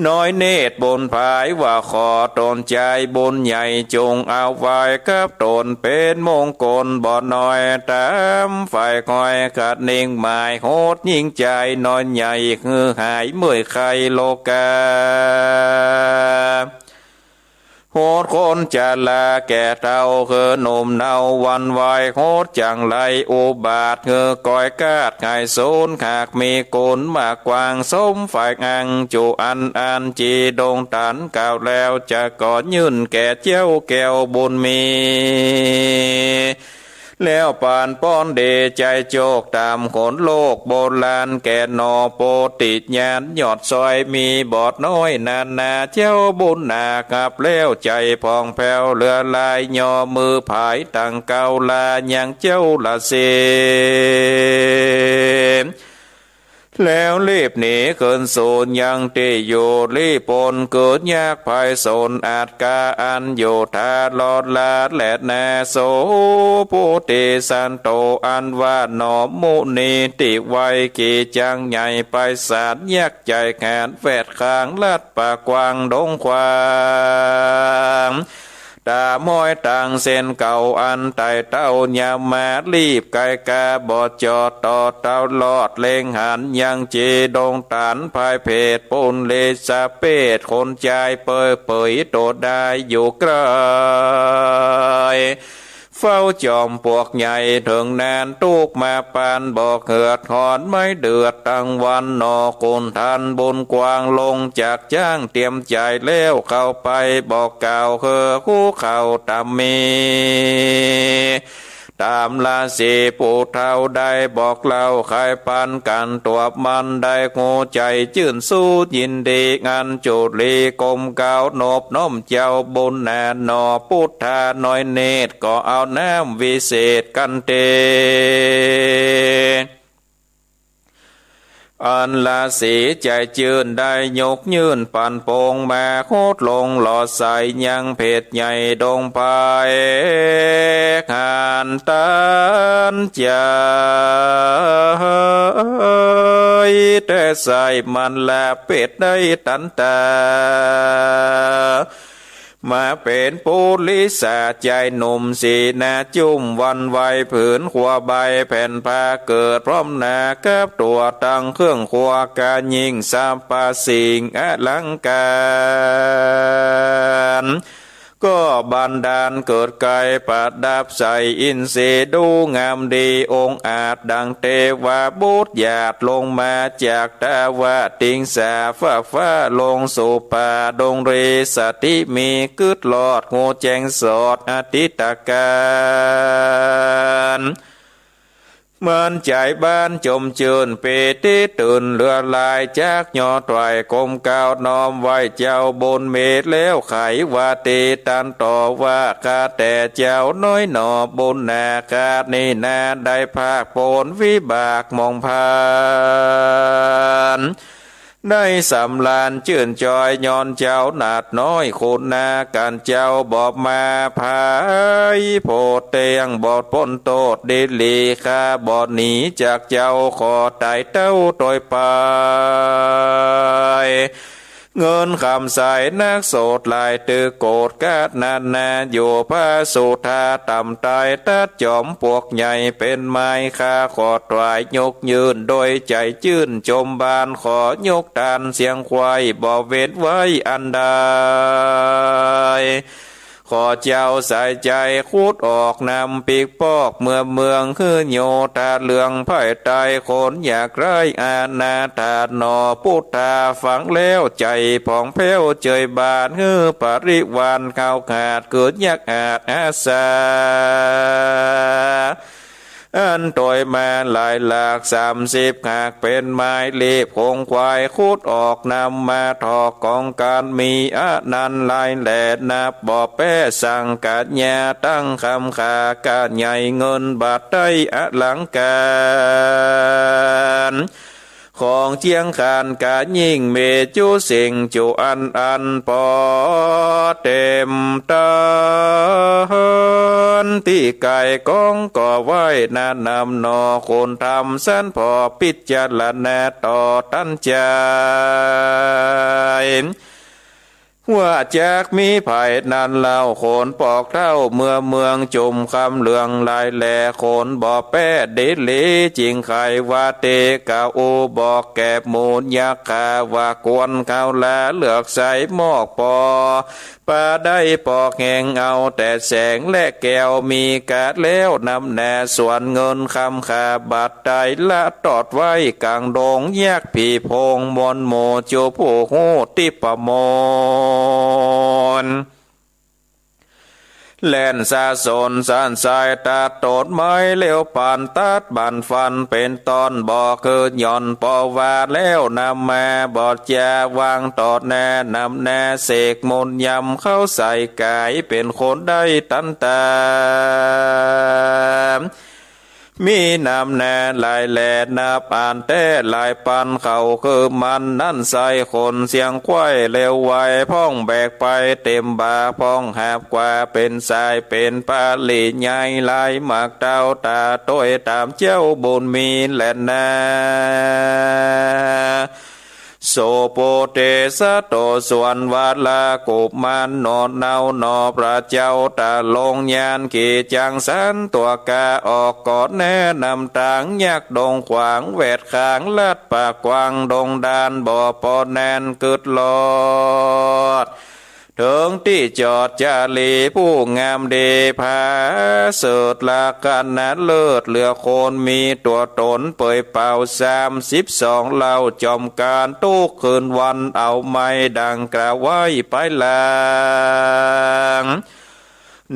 น้อยเนตรบุญผาย ว่าขอตนใจ๋บุญใหญ่จงเอาไว้กับตน เป๋นมงคลบ่น้อย ต๋ามฝ่ายคอยขัดนิ่งหมาย โหดยิ่งใจ๋น้อยใหญ่ หื้อหายเมื่อยไข้โรคา โหดคนจราแก่เฒ่า คือหนุ่มเนาวันไหว โหดจังไรอุบาท หื้อก้อยกาดหายสูญ หากมีกุณมากกว้าง สมฝ่ายอั้งจุอันอัน จีดงตันกล่าวแล้ว จะขอยื่นแก่เจ้าแก้วบุญมี แล้วปานป้อนเดชใจ๋โจกต๋ามคนโลกโบราณแก่หนอ โปติญาณยอดซอยมีบอดน้อยนานา เจ้าบุญนาคหับแล้วใจ๋ผ่องแผ้วเหลือหลาย ย่อมือผายตังเกล้าลายังเจ้าราศี แล้วรีบหนีคืนสู่ยังตี้อยู่ ลี้ปนเกิดยากภัยสนอาจกาอันอยู่ ถ้ารอดลาแลนาโส ปุติสันโต อันว่าหนอมุนี ตี้ไหวขี่จังใหญ่ไปสาร ยักษ์ใจ๋ขานแวดข้างลัดป่ากว้างดงขวาง ต๋ามห้อยตางเส้นเก่าอันไต่เต้ายามมา รีบไกลกาบ่จอดต่อเต้ารอด เล็งหันยังจีดงตัน ภายเพศปุณเรศเปศ คนจายเปยเปยโตได้อยู่ไกล เฝ้าจอมปลวกใหญ่เถิงนาน ตุ๊กข์มาปานบ่เหือด หอนไม้เดือดตังวันหนอ คุณท่านบุญกว้างลงจากจ๊าง เตรียมใจ๋แล้วเข้าไปบอกกล่าว หื้อฮู้เข้าต๋ามมี ต๋ามราศีผู้เฒ่าได้บอกเล่า ใค่ปันกั๋นตวบมัน ได้ฮู้ใจ๋จื้นสู้ยินดี อันจุลีก้มเกล้านบน้อมเจ้าบุญนาหนอ ปุทธาน้อยเนตร ก็เอาน้ำวิเศษกันเต อันราศีใจ๋จื้นได้ยกยื่นปันปงมา โหดลงหลอดใสยังเพศใหญ่ดงไพร หันตันใจ๋ แต่ใส่มันละเพศได้ตันต๋า มาเป๋นปุริสาใจ๋หนุ่มสีหน้าจุ้มวันไหว ผืนครัวใบแผ่นผ้าเกิดพร้อมหน้ากับตั๋ว ตังเครื่องครัวกายิ่งสรรพสิ่งอลังก๋าร ก็บันดาลเกิดไกลประดับใส่ อินทรีย์ดูงามดีองอาจดังเตวบุตรหยาดลงมาจาก ตะวะติงสาฟ้าฟ้าลงสู่ป่าดงเรสติมี กึ๊ดลอดฮู้แจ้งสอดอธิตการ มันใจ๋บานจมจื้นปีติตื่นเหลือหลาย จากยอดไหว้ก้มเกล้าน้อมไหว้เจ้าบุญมี แล้วไขว่าตี้ตันต่อว่า ข้าแต่เจ้าน้อยหนอบุญนาคนี้นา ได้ภาคผลวิบากหมองพาน ได้สำราญจื้นจอย ย้อนเจ้าหนาดน้อย คุณนากันเจ้าบ่มาไพ ผู้เตี้ยงบ่ป๊นโต้ษ ดีหลีข้าบ่หนีจากเจ้า ขอต๋ายเต้าตวยไป เงินคำใสนักโสดหลาย ตึกโกธกาดนานา อยู่พระสุธาต่ำตาย ตัดจอมปวกใหญ่เป๋นไม้ ข้าขอถวายยกยื่น โดยใจ๋จื้นจมบาน ขอยกตานเสียงไขว้ บ่เว้นไว้อันใด ขอเจ้าใส่ใจ๋ขุดออกนำ ปิ๊กปอกเมือเมืองหื้อโยธาเหลือง ไพร่ไตคนอยากไร้อนาถาหนอ พุทธาฟังแล้วใจ๋ผ่องแผ้วเจยบาน หื้อปริวารขาวขาด เกิดยักษ์อาจอาสา อันตวยมาหลายหลากสามสิบหาก เป๋นไม้เลียบคงไขว้ ขุดออกนำมาถอกกองก๋าน มีอันนันต์หลายแหล่นับบ่แป๊ สังขยาตั้งคำขากาใหญ่ เงินบาทไต้อลังก๋าน ของเจียงคานก๋ายิ่ง มีจุสิ่งจุอันอันปอเต๋มตาน ตี้ไก่กองก่อไว้หนานำหนอ คุณธรรมสันผ่อ พิจารณาต่อตันใจ๋ ว่าจักมีใผนั้นเล่า คนปอกเต้าเมือเมือง จุมคำเหลืองหลายแหล่ คนบ่แป๊ดีหลี จิ่งไขว่าเต๋กาอูบอกแกบหมูยักษ์ ข้าว่ากวนเขาลา เลือกใส่หมอกปอ ปาได้ปอกแหงเอาแต่แสงและแก้ว มีกาดแล้วนำหน้า ส่วนเงินคำข้าบาทไต้ ละตอดไว้ก๋างดง ยักษ์ผีโพงมนหมู่ จุผู้ฮู้ทิพมน แล่นสะสนสานสาย ตัดโตนไม้เล็วปัน ตัดบั่นฟันเป๋นต้น บ่คือหย่อน ปอว่าแล้วนำมา บ่จาวางต่อหน้า นำหน้าเสกมนต์ยำ เข้าใส่ก๋ายเป๋นคนได้ตันตา มีนำหน้าหลายแหล่นับอันแต๊หลายปัน เขาคือมันนั้นใส่ขนเสียงไขว้ เร็วไวพ่องแบกไปเต๋มบ่า พ่องหาบกว่าเป๋นสาย เป๋นปาลีใหญ่หลายหมากเต้า ต๋าตวยต๋ามเจ้าบุญมีแลนา โสโปเตสะโต ส่วนวาลากุมารหนอ เนาหนอพระเจ้าต๋าลงยาน ขี่จังสันตั๋วกาออก ก่อแนะนำตาง ยักษ์ดงขวางแวดข้าง ลัดปากกว้างดงดานบ่ปอแน่น กึ๊ดลอด เถิงตี้จอดจารีผู้งามดี ผาเสริฐลักษณะเลิศ เหลือคนมีตั๋วต๋นเปยเป่า สามสิบสองเหล่าจอมก๋าน ตุ๊กคืนวันเอาไม้ดังกล่าวไว้ไปหลัง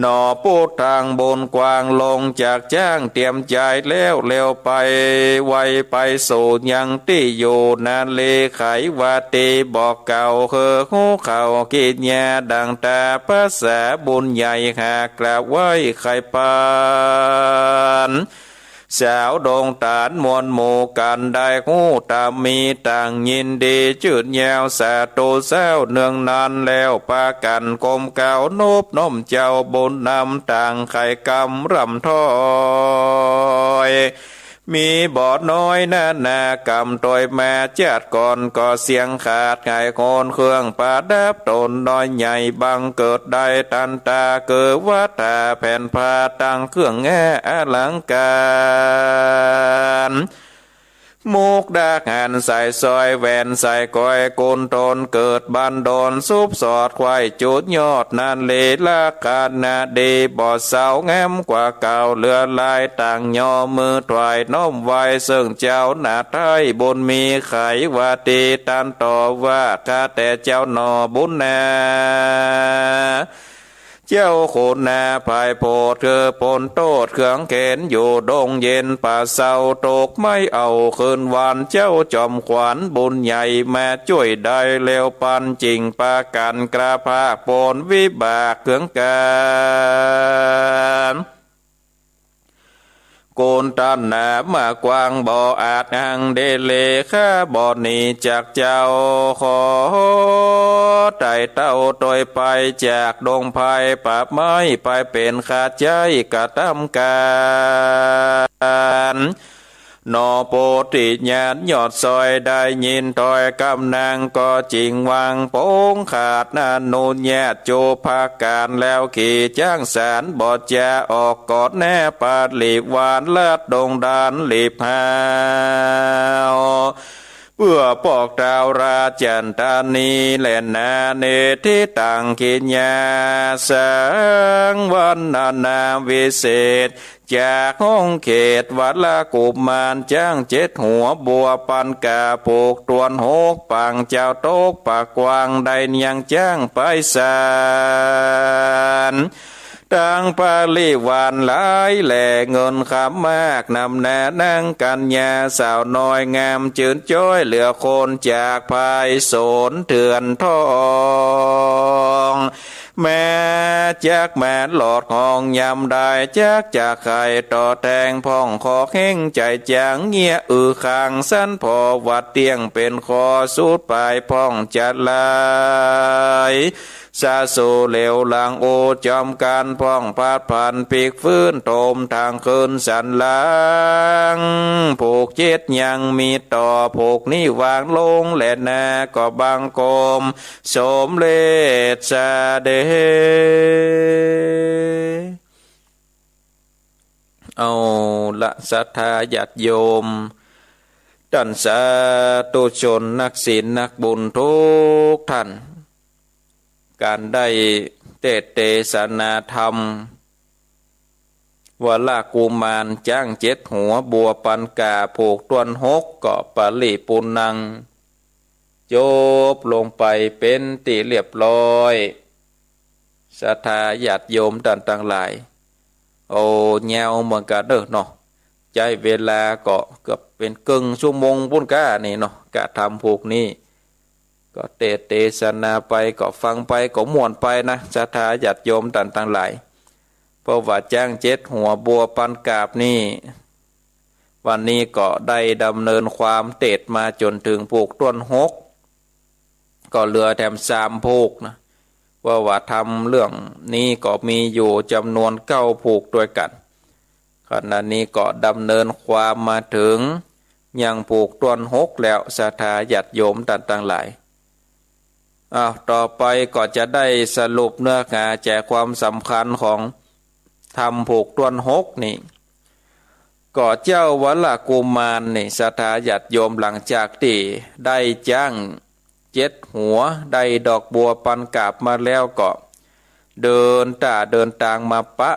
หนอพุทธังบุญกว้าง ลงจากจ๊างเตรียมใจ๋แล้ว เร็วไปไวไปสู่ยังตี้อยู่ นารีไขว่าเต๋บอกเก่า คือฮู้เข้ากิริยาดังต๋า ภาษาบุญใหญ่หากกล่าวไว้ไขปัน สาวดงต๋านมวลหมู่กั๋น ได้ฮู้ต๋ามมีต่างยินดี จื้นยาวสาธุเศร้าเนืองนานแล้ว ปากั๋นก้มเกล้านบน้อมเจ้าบุญนำ ต่างใค่กำร่ำถ้อย มีบ่น้อยนานา กำตวยมาจาติก่อน ก่อเสียงขาด ไขคนเครื่องประดับต๋นน้อยใหญ่ บังเกิดได้ตันตา คือวัตถาแผ่นผ้า ตังเครื่องแง่อลังก๋าร มุกดาหารสายสร้อย แหวนสายก้อย กุณโฑลเกิดบันดล สุบสอดไขว้จุดยอด นารีลักษณะดี บ่เศร้างามกว่าเก่า เหลือหลายต่างย่อมือถวายน้อมไหว้ เซิ่งเจ้าหน้าไท้บุญมี ไขว่าเต๋ตันต่อว่า ข้าแต่เจ้าหนอบุญนา เจ้าคุณนา ภายโพธิ์คือป๊นโต้ษเครื่องเข็ญ อยู่ดงเย็นป่าเซา ตกไม้เอาคืนวัน เจ้าจอมขวัญบุญใหญ่ มาจ้วยได้เร็วปัน จิ่งปากั๋นกล้าภาคป๊นวิบากเครื่องก๋าน กุณต้านหนามากว้างบ่อาจอั้งเดเล ข้าบ่หนีจากเจ้า ขอไต่เต้าตวยไปจากดงไพรป่าไม้ ไปเป๋นข้าใจ๊กระตำก๋าน หนอโพธิญาณยอดซ้อย ได้ยินถ้อยกำนางก็จิ่งวางปง ขาดอนุญาตจุ๊บประก๋าน แล้วขี่จ๊างสารบ่จะออกกอดแน่ ปริวารลัดดงดารรีบฮ้าว เปื้อปอกท้าวราชันทนีแลนา เนติตังกิญญาสัง วรรณนาวิเศษ จากห้องเขตวรกุมาร จ๊างเจ็ดหัวบัวปันก๋าบผูกต้วนหก ปังเจ้าตกปากกว้าง ได้เนียงจ๊างไปสาน ตังปริวารหลายแหล่ เงินคำมากนำหน้า นางกัญญาสาวน้อยงาม จื้นจ้อยเหลือคน จากภายโสนเถื่อนทอง แม้จักมาหลอดห้องยามใด จักจะใค่ต่อแตงพ่อง ขอเห็นใจ๋จ๋าง เยียะอือข้างสันผ่อ ว่าเตี้ยงเป๋นข้อสุดป๋ายพ่องจะลาย สะสูเหลวหลัง โอจอมก๋านพ่อง พัดผันปิ๊กฟื้น โถมตางคืนสันหลัง ผูกเจ็ดยังมีต่อ ผูกนี้วางลงแลนา ก็บังคมสมเร็จเสด็จ เอาละศรัทธาญาติโยม ต้านสาธุชนนักศีลนักบุญทุกท่าน ก๋านได้เตสน์เตสนาธรรม วรกุมารจ๊างเจ็ดหัวบัวปันก๋าบผูกต้วนหก ก็ปริปูรณัง จบลงไปเป๋นตี้เรียบร้อย ศรัทธาญาติโยมต้านตังหลาย โอ้ ยาวเหมือนกั๋นเน่อเนาะ ใจ๊เวลาก็เกือบเป๋นเกิ่งชั่วโมงปู๊นก้านี่เนาะ ก๋านทำผูกนี้ ก็เตสน์เตสนาไป ก็ฟังไป ก็ม่วนไปนะ ศรัทธาญาติโยมต้านตังหลาย เพราะว่าจ๊างเจ็ดหัวบัวปันก๋าบนี่ วันนี้ก็ได้ดำเนินความเตสน์มาจ๋นเถิงผูกต้วนหก ก็เหลือแถมสามผูกนะ เพราะว่าทำเรื่องนี้ก็มีอยู่จ๋ำนวนเก้าผูกตวยกั๋น ขณะนี้ก็ดำเนินความมาเถิงยังผูกต้วนหกแล้ว ศรัทธาญาติโยมต้านตังหลาย อ้าว ต่อไปก็จะได้สรุปเนื้อหาใจ๋ความสำคัญของธรรมผูกต้วนหกนี่ ก็เจ้าวรกุมารนี่ ศรัทธาญาติโยม หลังจากตี้ได้จ๊างเจ็ดหัว ได้ดอกบัวปันก๋าบมาแล้วก็ เดินต้าเดินตางมาปะ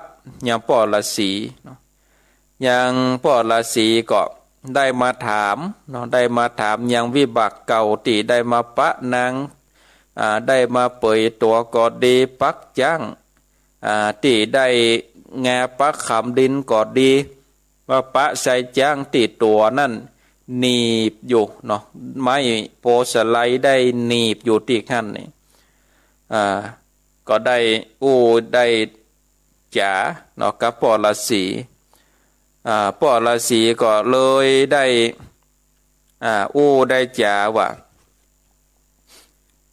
ยังป้อฤๅษีเนาะ ยังป้อฤๅษีก็ได้มาถามเนาะ ได้มาถามยังวิบากเก่าตี้ได้มาปะนาง อ่า ได้มาเปยตั๋วก็ดี ปักจ๊าง อ่า ตี้ได้แงปักขำดินก็ดี มาปะใส่จ๊างตี้ตั๋วนั้น หนีบอยู่เนาะ ไม้โพธิ์สะไลได้หนีบอยู่ตี้หั้นนี่ อ่า ก็ได้อู้ได้จ๋าเนาะกับป้อฤๅษี อ่า ป้อฤๅษีก็เลยได้ อ่า อู้ได้จ๋าว่า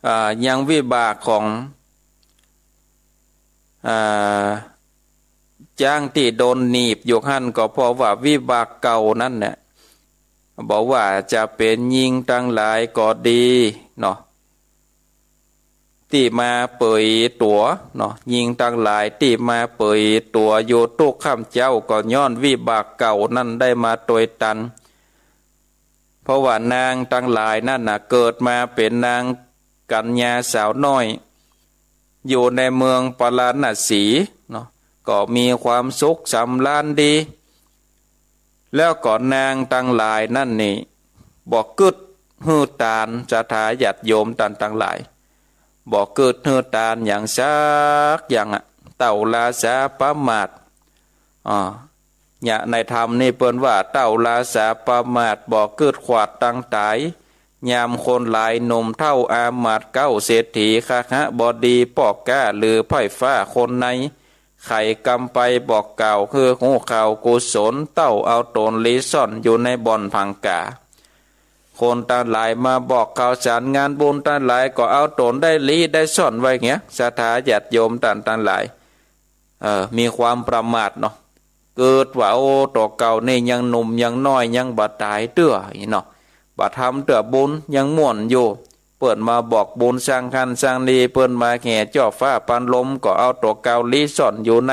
อ่า ยังวิบากของ อ่า จ๊างตี้โดนหนีบอยู่หั้น ก็เพราะว่าวิบากเก่านั้นเนี่ย บ่ว่าจะเป๋นญิงตังหลายก็ดีเนาะ ตี้มาเปยตั๋วเนาะ ญิงตังหลายตี้มาเปยตั๋วอยู่กู้ค่ำเจ๊า ก็ย้อนวิบากเก่านั้นได้มาตวยตัน เพราะว่านางตังหลายนั้นน่ะ เกิดมาเป๋นนางกัญญาสาวน้อย อยู่ในเมืองปาราณสีเนาะ ก็มีความสุขสำราญดี แล้วก็นางตังหลายนั้นนี่ บ่กึ๊ดหื้อตาน ศรัทธาญาติโยมต้านตังหลาย บ่กึ๊ดหื้อตานหยังสักอย่างอะ เต้าราษาประมาท อ่า เนี่ย ในธรรมนี่เปิ้นว่า เต้าราษาประมาท บ่กึ๊ดขวาดตังต๋าย ยามคนหลายหนุ่มเฒ่าอามาตย์เก๊า เศรษฐีคหบดี ป้อก๊าหรือไพร่ฟ้าคนใน ไขกำไปบอกกล่าว คือฮู้ข่าวกุศล เต้าเอาต๋นหลีซ่อนอยู่ในบ่อนผังก๋า คนตังหลายมาบอกข่าวสารงานบุญตังหลาย ก็เอาต๋นได้หลีได้ซ่อนไว้เหีย ศรัทธาญาติโยมต้านตังหลาย เออ มีความประมาทเนาะ เกิดว่า โอ้ ตั๋วเก่านี่ยังหนุ่มยังน้อย ยังบ่ต๋ายเตื้อ อี้เนาะ บ่ทำเตื้อบุญ ยังม่วนอยู่ เปิ้นมาบอกบุญสร้างหั้นสร้างนี่ เปิ้นมาแห่จ้อฟ้าปานลม ก็เอาตั๋วเก่าหลีซ่อนอยู่ใน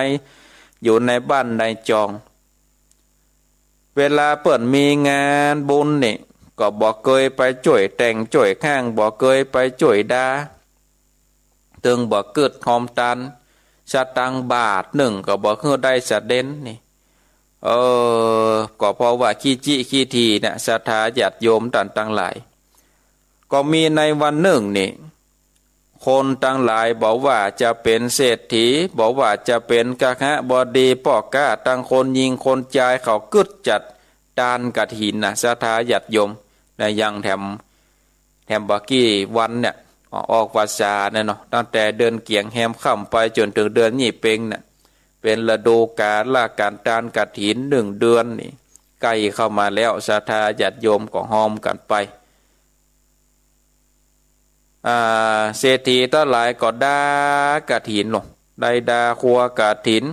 อยู่ในบ้านในจอง เวลาเปิ้นมีงานบุญนี่ ก็บ่เกยไปจ้วยแต่งจ้วยฮ้าง บ่เกยไปจ้วยดา เถิงบ่กึ๊ดฮอมตาน สตางค์บาทนึ่งก็บ่หื้อได้สะเด็นนี่ เออ ก็เพราะว่าขี้จี้ขี้ถี่นะ ศรัทธาญาติโยมต้านตังหลาย ก็มีในวันนึ่งนี่ คนตังหลายบ่ว่าจะเป๋นเศรษฐี บ่ว่าจะเป๋นคฤหบดี ป้อก๊า ตังคนญิงคนจาย เขากึ๊ดจัดตานกฐินนะ ศรัทธาญาติโยม นะ อย่างแถม แถมบ่ากี้วันเนี่ย ออกพรรษาเนี่ยเนาะ ตั้งแต่เดือนเกี๋ยงแฮมค่ำไปจ๋นเถิงเดือนยี่เป็งเนี่ย เป๋นฤดูก๋าลก๋านตานกฐินนึ่งเดือนนี่ ใก้เข้ามาแล้ว ศรัทธาญาติโยมก็ฮอมกั๋นไป อ่า เศรษฐีตังหลายก็ดากฐินเนาะ ได้ดาครัวกฐิน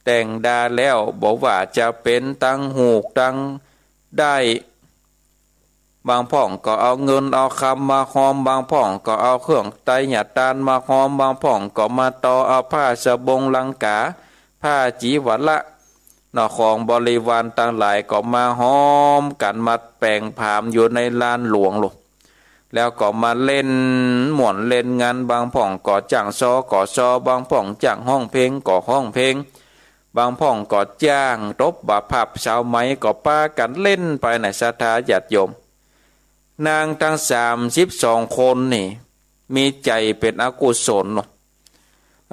แต่งดาแล้ว บ่ว่าจะเป๋นตังฮูกตังด้าย บางพ่องก็เอาเงินเอาคำมาฮอม บางพ่องก็เอาเครื่องไตรยตานมาฮอม บางพ่องก็มาต่อเอาผ้าสบงลังก๋า ผ้าจีวระ เนาะ ของบริวารตังหลายก็มาฮอมกั๋นมาแป๋งผามอยู่ในลานหลวงโลด แล้วก็มาเล่นม่วนเล่นงัน บางพ่องก็จ้างซอก็ซอ บางพ่องจ้างฮ้องเพลงก็ฮ้องเพลง บางพ่องก็จ้างตบบ่าผับ สาวไหมก็ปากั๋นเล่นไปนะ ศรัทธาญาติโยม นางตังสามสิบสองคนนี่ มีใจ๋เป๋นอกุศลเนาะ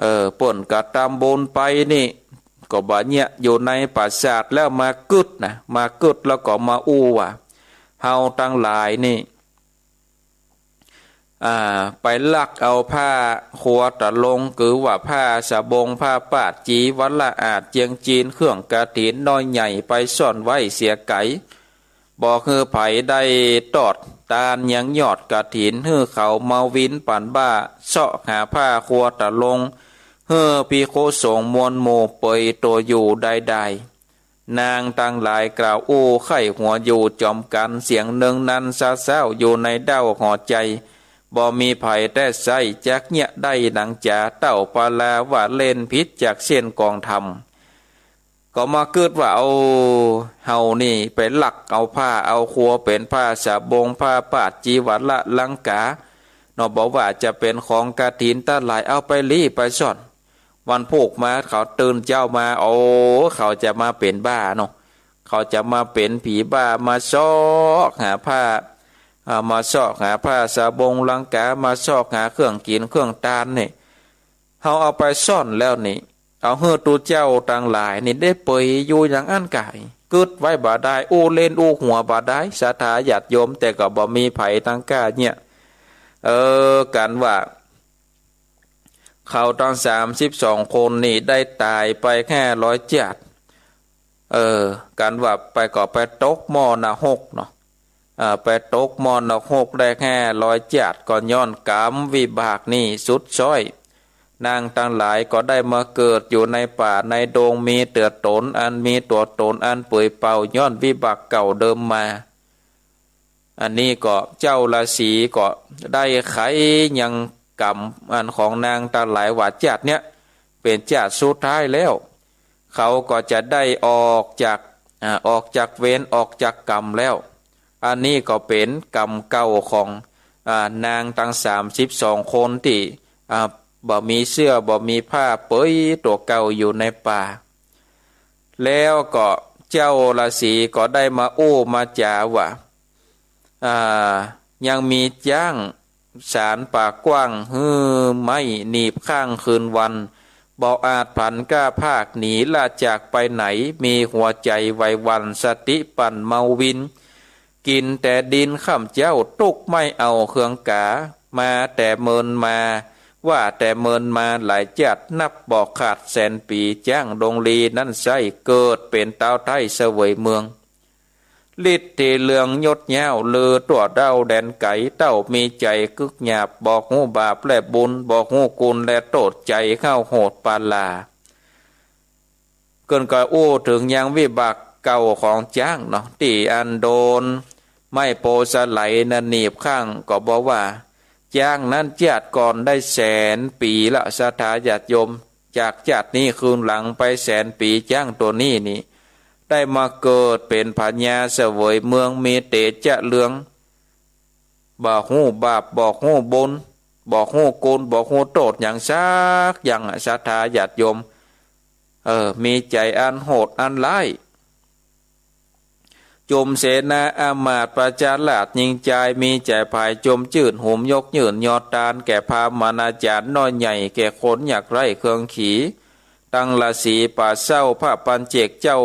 เออ เปิ้นกระตำบุญไปนี่ ก็บ่าเยียะอยู่ในปราสาทแล้ว มากึ๊ดนะ มากึ๊ดแล้วก็มาอู้ว่า เฮาตังหลายนี่ อ่า ไปลักเอาผ้าครัวตะลง คือว่าผ้าสบง ผ้าปาด จีวระ อาด เจียงจีน เครื่องกฐินน้อยใหญ่ ไปซ่อนไว้เสียไก๋ บ่หื้อใผได้ตอดตานยังยอดกฐิน หื้อเขามาวินปั๋นบ้า เซาะหาผ้าครัวตะลง หื้อภิกขุสงฆ์มวลหมู่เปยตั๋วอยู่ได้ได้ นางตังหลายกล่าวอู้ใค่หัวอยู่จ๋อมกั๋น เสียงเนิงนันซาเซ้าอยู่ในเด้าหัวใจ๋ บ่มีใผแต๊ไส้ จักเยียะได้หนังจ๋า เต้าปาลาว่าเล่นผิดจากเส้นกองธรรม ก็มากึ๊ดว่า โอ้ เฮานี่ไปลักเอาผ้าเอาครัวเป๋นผ้าสบง ผ้าปาด จีวระลังก๋า เนาะ บ่ว่าจะเป๋นของกฐินตังหลาย เอาไปลี้ไปซ่อน วันพูกมาเขาตื่นเจ๊ามา โอ้ เขาจะมาเป๋นบ้าเนาะ เขาจะมาเป๋นผีบ้า มาเซาะหาผ้า อ่า มาเซาะหาผ้าสบงลังก๋า มาเซาะหาเครื่องกิ๋นเครื่องตานนี่ เฮาเอาไปซ่อนแล้วนี่ เอาหื้อตุ๊เจ้าตังหลายนี่ได้เปยอยู่อย่างอั้นก๋าย กึ๊ดไว้บ่ได้ อู้เล่นอู้หัวบ่ได้ ศรัทธาญาติโยม แต่ก็บ่มีใผตังกล้าเยียะ เออ กั๋นว่า เขาตังสามสิบสองคนนี่ได้ต๋ายไปห้าร้อยจาติ เออ กั๋นว่าไปก็ไปตกหม้อนรกเนาะ เออ ไปตกหม้อนรกได้ห้าร้อยจาติ ก็ย้อนกรรมวิบากนี่สุดซ้อย นางตังหลายก็ได้มาเกิดอยู่ในป่าในดง มีตั๋วต๋นอัน มีตั๋วต๋นอันเปื่อยเปล่า ย้อนวิบากเก่าเดิมมา อันนี้ก็เจ้าราศีก็ได้ไขยังกรรมอันของนางตังหลายว่าจาติเนี้ยเป๋นจาติสุดท้ายแล้ว เขาก็จะได้ออกจาก อ่า ออกจากเวรออกจากกรรมแล้ว อันนี้ก็เป๋นกรรมเก่าของ อ่า นางตังสามสิบสองคนตี้ อ่า บ่มีเสื้อบ่มีผ้าเปยตั๋วเก่าอยู่ในป่า แล้วก็เจ้าราศีก็ได้มาอู้มาจ๋าว่า อ่า ยังมีจ๊างสานป่ากว้าง หื้อไม้หนีบข้างคืนวัน บ่อาจผันกล้าพรากหนีละจากไปไหน มีหัวใจ๋ไหวหวั่น สติปั่นเมาวิน กิ๋นแต่ดินค่ำเจ๊า ตุ๊กไม่เอาเครื่องกา มาแต่เมินมา ว่าแต่เมินมาหลายจ๊าดนับบ่ขาดแสนปี๋ จ๊างดงลีนั้นไส้เกิดเป๋นต๊าวไท้เสวยเมือง ฤทธิ์เรืองยศย้าวลือตั๋วเด้าแดนไก๋ เต้ามีใจ๋กึ๊กหยาบ บ่ฮู้บาปและบุญ บ่ฮู้กุณและโต้ษ ใจ๋เฆ้าโหดปาหล่า เปิ้นก็อู้เถิงยังวิบากเก่าของจ๊างเนาะ ตี้อันโดนไม้โพธิ์สะไหลน่ะหนีบข้าง ก็บอกว่าจ๊างนั้นจ๊าดก่อนได้แสนปี๋ละ ศรัทธาญาติโยม จากจ๊าดนี้คืนหลังไปแสนปี๋ จ๊างตั๋วนี้นี่ ได้มาเกิดเป๋นพญาเสวยเมือง มีเตจะเรือง บ่ฮู้บาป บ่ฮู้บุญ บ่ฮู้กุณ บ่ฮู้โต้ษหยังสักอย่างอะ ศรัทธาญาติโยม เออ มีใจ๋อันโหดอันฮ้าย จุมเสนาอามาตย์ประชาราษฎร์ยิงจาย มีใจ๋ผายจมจื้น หุมยกยื่นยอดตานแก่พราหมณาจ๋ารย์น้อยใหญ่ แก่คนยากไร้เครื่องขี ตังราศี ป่าเศร้า พระปัญเจกเจ้า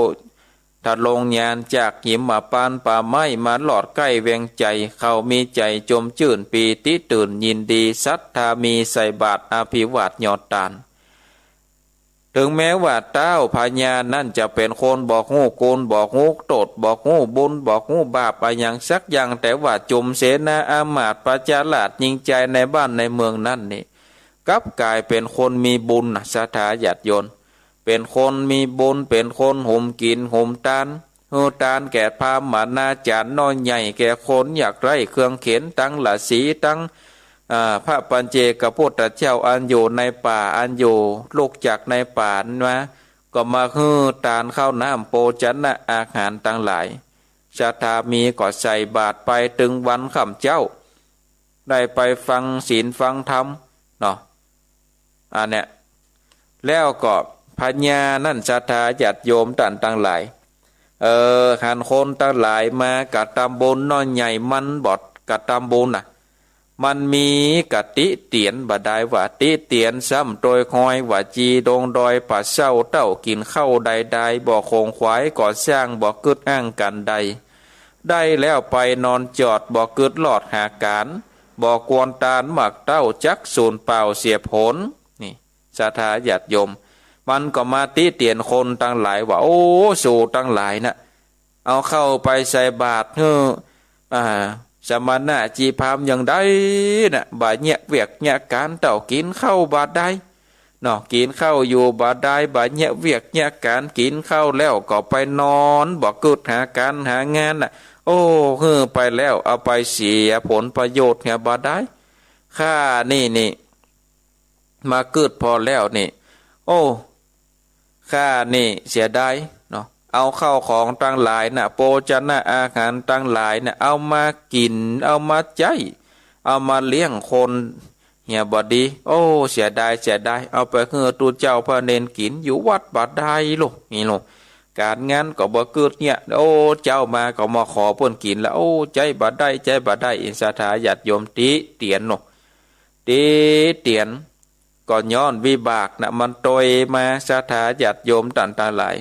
ทรงญาณจากหิมพานต์ป่าไม้ มาฮอดใก้เวียงใจ๋ เขามีใจ๋จมจื้นปีติตื่นยินดี ศรัทธามีใส่บาตรอภิวาทยอดตาน เถิงแม้ว่าต้าวพญานั้นจะเป๋นคนบ่ฮู้กุณ บ่ฮู้โต้ษ บ่ฮู้บุญ บ่ฮู้บาปอะหยังสักอย่าง แต่ว่าจุมเสนาอามาตย์ประชาราษฎร์ยิงจายในบ้านในเมืองนั้นนี่ กลับก๋ายเป๋นคนมีบุญนะ ศรัทธาญาติโยม เป๋นคนมีบุญ เป๋นคนหุมกิ๋นหุมตาน หื้อตานแก่พราหมณาจ๋ารย์น้อยใหญ่ แก่คนยากไร้เครื่องเข็ญ ตังราศี ตัง อ่า พระปัญเจกพุทธเจ้าอันอยู่ในป่า อันอยู่ลุกจากในป่ามา ก็มาหื้อตานข้าวน้ำโภชนะอาหารตังหลาย ศรัทธามีก็ใส่บาตรไปเถิงวันค่ำเจ๊า ได้ไปฟังศีลฟังธรรมเนาะ อันเนี้ย แล้วก็พญานั้น ศรัทธาญาติโยมต้านตังหลาย เออ หันคนตังหลายมากระตำบุญน้อยใหญ่ มันบ่กระตำบุญน่ะ มันมีกะติเตียนบ่ดายว่า ติเตียนซ้ำโตยฮอยว่า จีดงดอยป่าเศร้าเต้ากิ๋นข้าวใดดาย บ่ขงขวายก่อสร้าง บ่กึ๊ดอ้างก๋านใด ได้แล้วไปนอนจอด บ่กึ๊ดลอดหาก๋าน บ่กวนตานหมากเต้าจักสูญเปล่าเสียผล นี่ ศรัทธาญาติโยม มันก็มาติเตียนคนตังหลายว่า โอ้ สูตังหลายน่ะ เอาข้าวไปใส่บาตรหื้อ อ่า สมณะจีพราหมณ์อย่างใดน่ะ บ่าเยียะเวียกเยียะก๋านเต้ากิ๋นข้าวบ่าดาย เนาะ กิ๋นข้าวอยู่บ่าดาย บ่าเยียะเวียกเยียะก๋าน กิ๋นข้าวแล้วก็ไปนอน บ่กึ๊ดหาก๋านหางานน่ะ โอ้ หื้อไปแล้ว เอาไปเสียผลประโยชน์เหียบ่าดาย ข้านี่นี่ มากึ๊ดผ่อแล้วนี่ โอ้ ข้านี่เสียดายเนาะ เอาข้าวของตังหลายน่ะ โภชนะอาหารตังหลายน่ะ เอามากิ๋น เอามาใจ๊ เอามาเลี้ยงคนเหียบ่ดี โอ้ เสียดาย เสียดาย เอาไปหื้อตุ๊เจ้าพระเณรกิ๋นอยู่วัดบ่าดายโล นี่โล ก๋านงานก็บ่กึ๊ดเยียะ โอ้ เจ๊ามาก็มาขอเปิ้นกิ๋นละ โอ้ ใจ๊บ่าดาย ใจ๊บ่าดาย อินศรัทธาญาติโยมติเตียนโล ติเตียน ก็ย้อนวิบากน่ะ มันโตยมา ศรัทธาญาติโยมต้านตังหลาย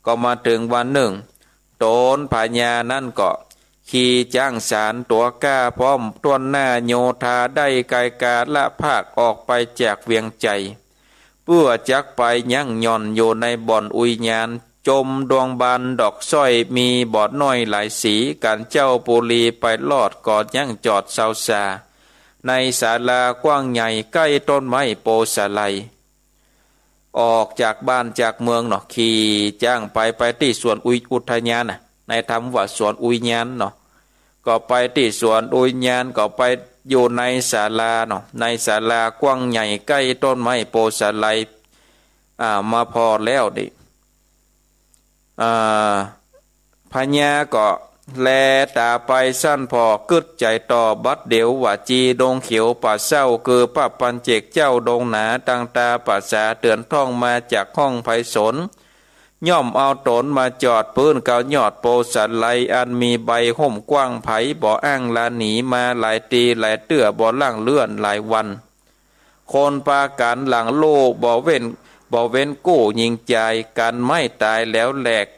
ก็มาเถิงวันนึ่ง ต๋นพญานั้นก็ขี่จ๊างสารตั๋วกล้าพร้อมต้วนหน้าโยธา ได้ไกลกาละภาคออกไปจากเวียงใจ๋ เปื้อจักไปยั้งหย่อนอยู่ในบ่อนอุยยาน จมดวงบานดอกสร้อย มีบ่อน้อยหลายสี ก๋านเจ้าปุรีไปฮอดก็ยั้งจอดเซาสา ในศาลากว้างใหญ่ใก้ต้นไม้โพธิ์สาไล ออกจากบ้านจากเมืองเนาะ ขี่จ๊างไป ไปตี้สวนอุย อุทยานน่ะ ในธรรมว่าสวนอุยยานเนาะ ก็ไปตี้สวนอุยยาน ก็ไปอยู่ในศาลาเนาะ ในศาลากว้างใหญ่ใก้ต้นไม้โพธิ์สาไล อ่า มาผ่อแล้วนี่ อ่า พญาก็แลต๋าไปสันผ่อกึ๊ดใจ๋ต่อ บัดเดี๋ยวว่าจีดงเขียวป่าเศร้า คือพระปัญเจกเจ้าดงหนา ตังต๋าประสาเตือนท่องมาจากห้องไพศาล ย่อมเอาต๋นมาจอดปื้นเกายอดโพธิ์สาไล อันมีใบฮ่มกว้าง ใผบ่อ้างลาหนีมาหลายตีหลายเตื้อ บ่ล่างเลื่อนหลายวัน คนปากั๋นหลังโล่ บ่เว้น บ่เว้นกู้ยิงจาย กั๋นไม้ต๋ายแหลวแหลก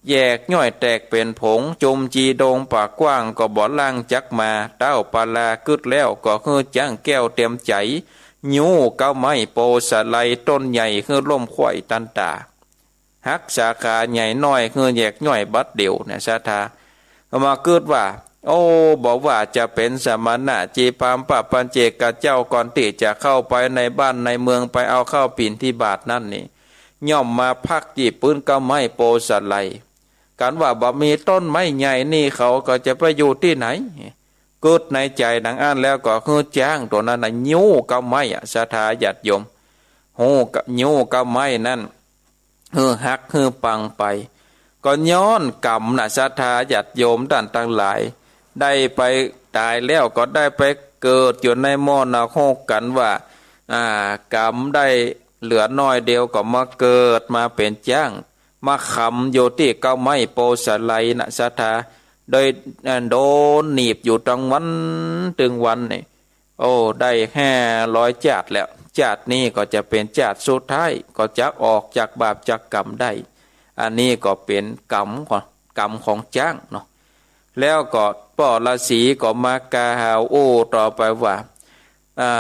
แยกย่อยแตกเป๋นผง จุมจีดงป่ากว้างก็บ่ล่างจักมา เต้าปารากึ๊ดแล้วก็หื้อจ๊างแก้วเตียมใจ๋ ยู้เก๊าไม้โปธิ์สะไลต้นใหญ่หื้อล้มไขว้ตันต๋า หักสาขาใหญ่น้อยหื้อแยกย่อยบัดเดี่ยวเนี่ย ศรัทธาก็มากึ๊ดว่า โอ้ บ่ว่าจะเป๋นสมณะ จีพราหมณ์ พระปัจเจกเจ้า ก่อนตี้จะเข้าไปในบ้านในเมือง ไปเอาข้าวบิณฑบาตนั้นนี่ ย่อมมาพักตี้ปื๊นเก๊าไม้โปธิ์สะไล กันว่าบ่มีต้นไม้ใหญ่นี่ เขาก็จะไปอยู่ตี้ไหน กึ๊ดในใจ๋ดังอั้นแล้วก็หื้อจ๊างตั๋วนั้นน่ะ ยู้เก๊าไม้อะ ศรัทธาญาติโยม ฮู้กะ ยู้เก๊าไม้นั้น หื้อหักหื้อปังไป ก็ย้อนกรรมน่ะ ศรัทธาญาติโยมต้านตังหลาย ได้ไปต๋ายแล้วก็ได้ไปเกิดอยู่ในหม้อนรกกั๋นว่า อ่า กรรมได้เหลือน้อยเดียวก็มาเกิดมาเป๋นจ๊าง มาขำอยู่ตี้เก๊าไม้โปธิ์สะไลน่ะ ศรัทธา โดย อ่า โดนหนีบอยู่ตึงวันตึงวันนี่ โอ้ ได้ห้าร้อยจ๊าดแล้ว จ๊าดนี้ก็จะเป๋นจ๊าดสุดท้าย ก็จะออกจากบาปจากกรรมได้ อันนี้ก็เป๋นกรรมของ กรรมของจ๊างเนาะ แล้วก็ป้อฤๅษีก็มากล่าวอู้ต่อไปว่า อ่า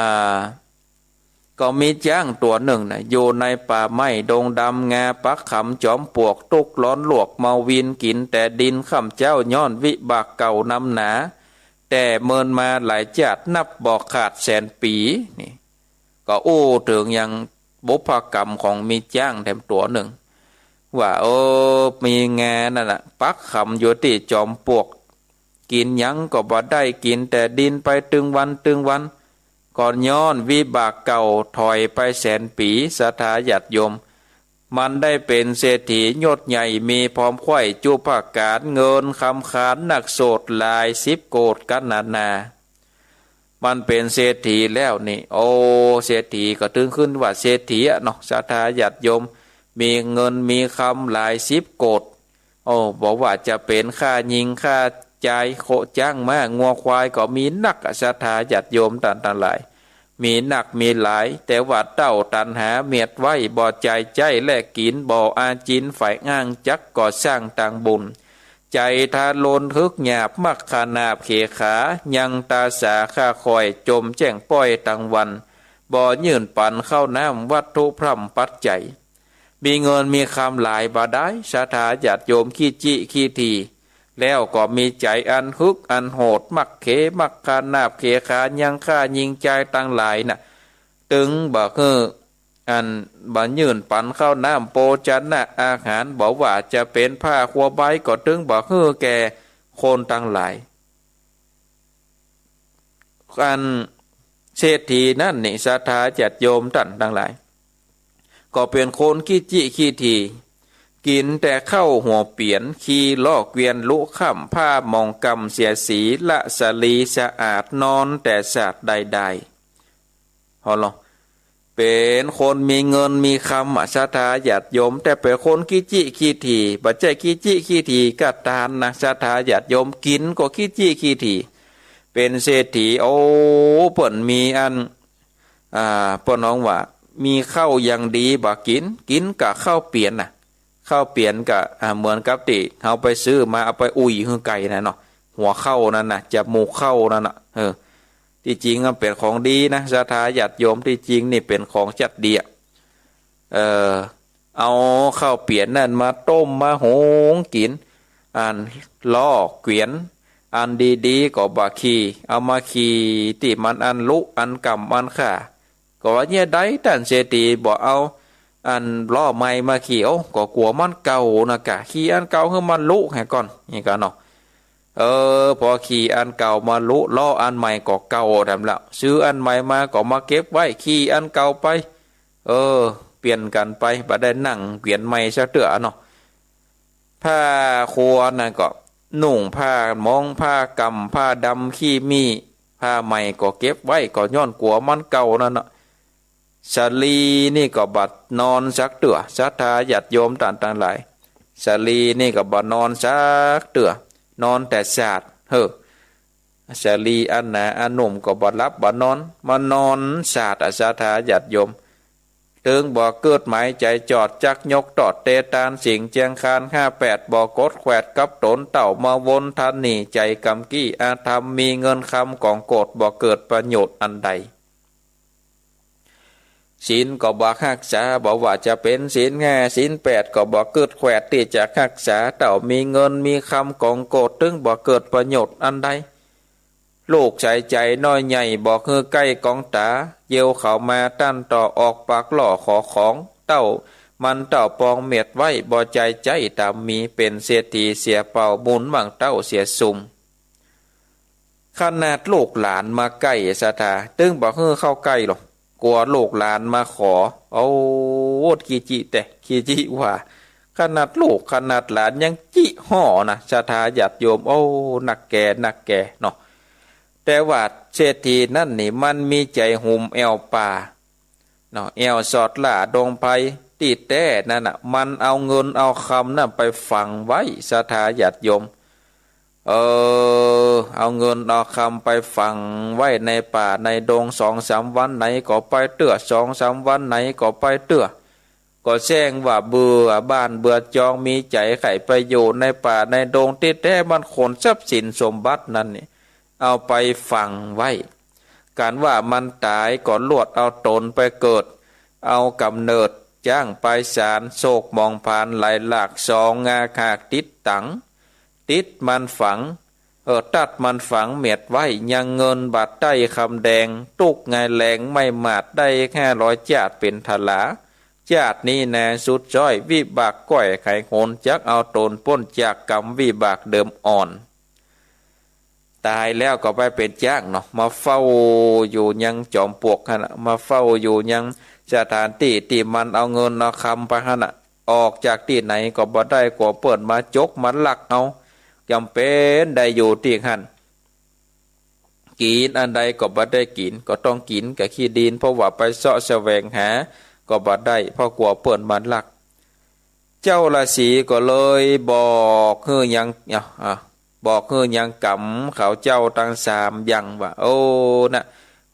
ก็มีจ๊างตั๋วนึ่งน่ะ อยู่ในป่าไม้ดงดำ งาปักขำจ๋อมปลวก ตุ๊กร้อนลวกเมาวิน กิ๋นแต่ดินค่ำเจ๊า ย้อนวิบากเก่านำหนา แต่เมินมาหลายจ๊าด นับบ่ขาดแสนปี๋ นี่ ก็อู้เถิงยังบุพกรรมของมีจ๊างแถมตั๋วนึ่ง ว่า เออ มีงานั่นน่ะ ปักขำอยู่ตี้จ๋อมปลวก กิ๋นหยังก็บ่ได้ กิ๋นแต่ดินไปตึงวันตึงวัน ก็ย้อนวิบากเก่าถอยไปแสนปี๋ ศรัทธาญาติโยม มันได้เป๋นเศรษฐียศใหญ่ มีพร้อมไขว้จุ๊บประก๋าน เงินคำคานนักโสดหลายสิบโกฏกั๋นนานา มันเป๋นเศรษฐีแล้วนี่ โอ้ เศรษฐีก็ตึงขึ้นว่าเศรษฐีอะเนาะ ศรัทธาญาติโยม มีเงินมีคำหลายสิบโกฏ โอ้ บ่ว่าจะเป๋นค่าญิงค่าจาย โคจ๊างม้างัวควายก็มีนักอะ ศรัทธาญาติโยมต้านตังหลาย มีนักมีหลาย แต่ว่าเต้าตัณหาเมียดไว้ บ่ใจ๋ใจ๊แลกิ๋น บ่อาจิณใฝ่อ้าง จักก่อสร้างตางบุญ ใจ๋ทารุณฮึกหยาบ มักขนาบเขขา ยังตาสาข้าคอย จมแจ้งป้อยตังวัน บ่ยื่นปั๋นข้าวน้ำ วัตถุพร่ำปัจจัย มีเงินมีคำหลายบ่ดาย ศรัทธาญาติโยม ขี้จี้ขี้ถี่ แล้วก็มีใจ๋อันฮึกอันโหด มักเข มักขนาบเขขา ยังฆ่ายิงจายตังหลายน่ะ ตึงบ่หื้อ อันบ่ยื่นปั๋นข้าวน้ำโภชนะอาหาร บ่ว่าจะเป๋นผ้าครัวใบก็ตึงบ่หื้อแก่คนตังหลาย อันเศรษฐีนั้นนี่ ศรัทธาญาติโยมต้านตังหลาย ก็เป๋นคนขี้จี้ขี้ถี่ กิ๋นแต่ข้าวหัวเปียน ขี่ล้อเกวียนลุค่ำ ผ้าหมองกำเสียสี ละสะหลีสะอาด นอนแต่สาดได้ๆ ฮอลอ เป๋นคนมีเงินมีคำอะ ศรัทธาญาติโยม แต่เป๋นคนขี้จี้ขี้ถี่ บ่ใจ้ขี้จี้ขี้ถี่กะตานนะ ศรัทธาญาติโยม กิ๋นก็ขี้จี้ขี้ถี่ เป๋นเศรษฐี โอ้ เปิ้นมีอัน อ่า เปิ้นฮ้องว่า มีข้าวอย่างดีบ่กิ๋น กิ๋นกะข้าวเปียนน่ะ ข้าวเปียนกะ อ่า เหมือนกับตี้เฮาไปซื้อมาเอาไปอุ่ยหื้อไก่น่ะเนาะ หัวข้าวนั้นน่ะ จมูกข้าวนั้นน่ะ เออ ตี้จริงมันเป๋นของดีนะ ศรัทธาญาติโยม ตี้จริงนี่เป๋นของจัดดีอะ เออ เอาข้าวเปียนนั้นมาต้มมาหุงกิ๋น อันล้อเกวียน อันดีๆ ก็บ่ขี่ เอามาขี่ตี้มันอันลุอันก่ำอันค่า ก็ว่าเยียะใดต้านเศรษฐีบ่เอาอันล้อใหม่มาขี่ โอ้ ก็กั๋วมันเก่านะกะ ขี่อันเก่าหื้อมันลุแหมก่อน นี่กะเนาะ เออ ปอขี่อันเก่ามาลุ ล้ออันใหม่ก็เก่าแถมแล้ว ซื้ออันใหม่มาก็มาเก็บไว้ ขี่อันเก่าไป เออ เปลี่ยนกั๋นไป บ่ได้นั่งเกวียนใหม่สักเตื้อเนาะ ผ้าครัวนั้นก็นุ่งผ้าหมอง ผ้าก่ำ ผ้าดำขี้มี่ ผ้าใหม่ก็เก็บไว้ ก็ย้อนกั๋วมันเก่านั่นน่ะ สาลีนี่ก็บ่นอนสักเตื้อ ศรัทธาญาติโยมต้านตังหลาย สาลีนี่ก็บ่นอนสักเตื้อ นอนแต่สาด เฮ้อ สาลีอันหนาอันนุ่มก็บ่หลับบ่นอน มานอนสาดอะ ศรัทธาญาติโยม เถิงบ่เกิดหมายใจ๋จอด จักยกตอดเตตานสิงแจงคาน ห้าแปดบ่กดแขวดกับต๋น เต้ามาวนทันหนี้ ใจ๋กำกี้อาธรรม มีเงินคำกองโกด บ่เกิดประโยชน์อันใด ศีลก็บ่ฮักษา บ่ว่าจะเป๋นศีลห้าศีลแปดก็บ่กึ๊ดแควดตี้จะฮักษา เต้ามีเงินมีคำก๋องโกดตึงบ่เกิดประโยชน์อันใด ลูกใสใจ๋น้อยใหญ่บ่หื้อใก้ก๋องต๋า เยียวเขามาตันต่อออกปากล่อขอของ เต้ามันเต้าปองเม็ดไว้บ่ใจ๋ใจ๊ต๋ามมี เป๋นเศรษฐีเสียเป่า บุญมั่งเต้าเสียสุม ขนาดลูกหลานมาใก้ศรัทธาตึงบ่หื้อเข้าใก้หรอก กั๋วลูกหลานมาขอ โอ้ ขี้จิแต๊ ขี้จิว่า ขนาดลูกขนาดหลานยังจิฮ้อนะ ศรัทธาญาติโยม โอ้ นักแก่ นักแก่เนาะ แต่ว่าเศรษฐีนั้นนี่มันมีใจ๋หุมแอ่วป่าเนาะ แอ่วสอดหล้าดงไพร ตี้แต๊นั้นน่ะ มันเอาเงินเอาคำนั้นไปฝังไว้ ศรัทธาญาติโยม เออ เอาเงินเอาคำไปฝังไว้ในป่าในดง สองสามวันไหนก็ไปเตื้อ สองสามวันไหนก็ไปเตื้อ ก็แจ้งว่าเบื่อบ้านเบื่อจอง มีใจ๋ใค่ไปอยู่ในป่าในดง ตี้แต๊มันขนทรัพย์สินสมบัตินั้นนี่ เอาไปฝังไว้ กันว่ามันต๋ายก็ลวดเอาต๋นไปเกิด เอาก๋ำเนิดจ๊างปายสาร โศกหมองผานไหลหลาก สองงาหากติดตัง ติดมันฝัง เออ ตัดมันฝังเม็ดไว้ ยังเงินบ่าใต้คำแดง ตุ๊กข์ไงแลงไม่หมาด ได้ห้าร้อยจ๊าติเป๋นทรา จ๊าตินี้แนสุดจ้อย วิบากก้อยไขหน จักเอาต๋นป๊นจากก๋รรมวิบากเดิมอ่อน ต๋ายแล้วก็ไปเป๋นจ๊างเนาะ มาเฝ้าอยู่ยังจอมปลวกหั้นน่ะ มาเฝ้าอยู่ยังสถานตี้ตี้มันเอาเงินเอาคำไปหั้นน่ะ ออกจากตี้ไหนก็บ่ได้ กั๋วเปิ้นมาจกมาลักเอา จ๋ำเป๋นได้อยู่ตี้หั้น กิ๋นอันใดก็บ่ได้กิ๋น ก็ต้องกิ๋นก้าขี้ดิน เพราะว่าไปเซาะแสวงหาก็บ่ได้ เพราะกั๋วเปิ้นมาลัก เจ้าราศีก็เลยบอกหื้อยัง อ่ะ อ่ะ บอกหื้อยังก๋ำเขาเจ้าตังสามอย่างว่า โอ้ น่ะ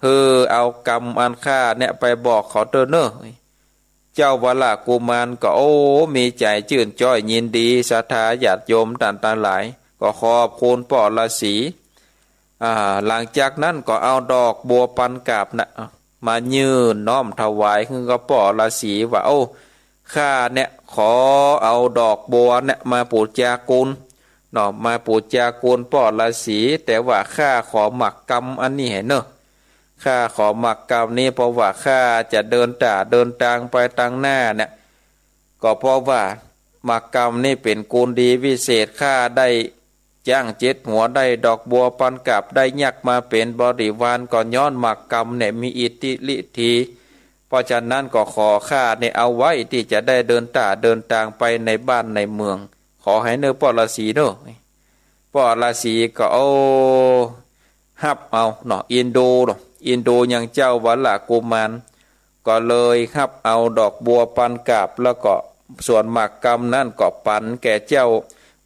หื้อเอากำอันข้าเนี่ยไปบอกเขาเต๊อะเน่อ เจ้าวรกุมารก็ โอ้ มีใจ๋จื้นจ้อยยินดี ศรัทธาญาติโยมต้านตังหลาย ก็ขอบคุณป้อราศี อ่า หลังจากนั้นก็เอาดอกบัวปันกาบน่ะ มายื่นน้อมถวายหื้อกับป้อราศีว่า โอ้ ข้าเนี่ยขอเอาดอกบัวเนี่ยมาปู๋จากูลเนาะ มาปู๋จากูลป้อราศี แต่ว่าข้าขอหมากกำอันนี้หื้อเน่อ ข้าขอหมากกำนี้ เพราะว่าข้าจะเดินต้าเดินตางไปตางหน้าเนี่ย ก็เพราะว่าหมากกำนี้เป๋นกูลดีวิเศษ ข้าได้จ๊างเจ็ดหัว ได้ดอกบัวปันกาบ ได้ยักษ์มาเป๋นบริวาร ก็ย้อนหมากกำเนี่ยมีอิทธิฤทธี เพราะฉะนั้นก็ขอข้าเนี่ยเอาไว้ตี้จะได้เดินต้าเดินตางไปในบ้านในเมือง ขอหื้อเน่อป้อราศีเน่อ ป้อราศีก็ โอ้ ฮับเอาเนาะ อินดูเนาะ อินดูยังเจ้าวรกุมาร ก็เลยฮับเอาดอกบัวปันกาบ แล้วก็ส่วนหมากกำนั้นก็ปันแก่เจ้า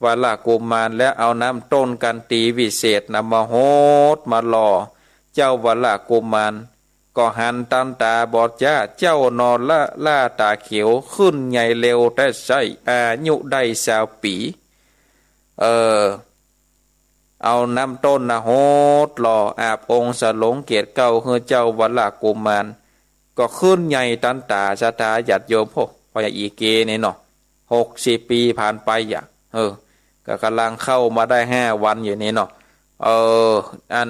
วรกุมาร แล้วเอาน้ำต้นกันตีวิเศษนำมาหดมาหล่อเจ้าวรกุมาร ก็หันตันต๋าบอดจ้า เจ้านอละล่าต๋าเขียว ขึ้นใหญ่เร็วแต๊ใส้ อายุได้ซาวปี๋ เออ เอาน้ำต้นน่ะหดหล่ออาบองค์สลงเกศเกล้าหื้อเจ้าวรกุมาร ก็ขึ้นใหญ่ตันต๋า ศรัทธาญาติโยม โอ้ ป้ออีเกนี่เนาะ หกสิบปี๋ผ่านไปอ่ะ เออ ก็ก่ำลังเข้ามาได้ห้าวันอยู่นี่เนาะ เออ อัน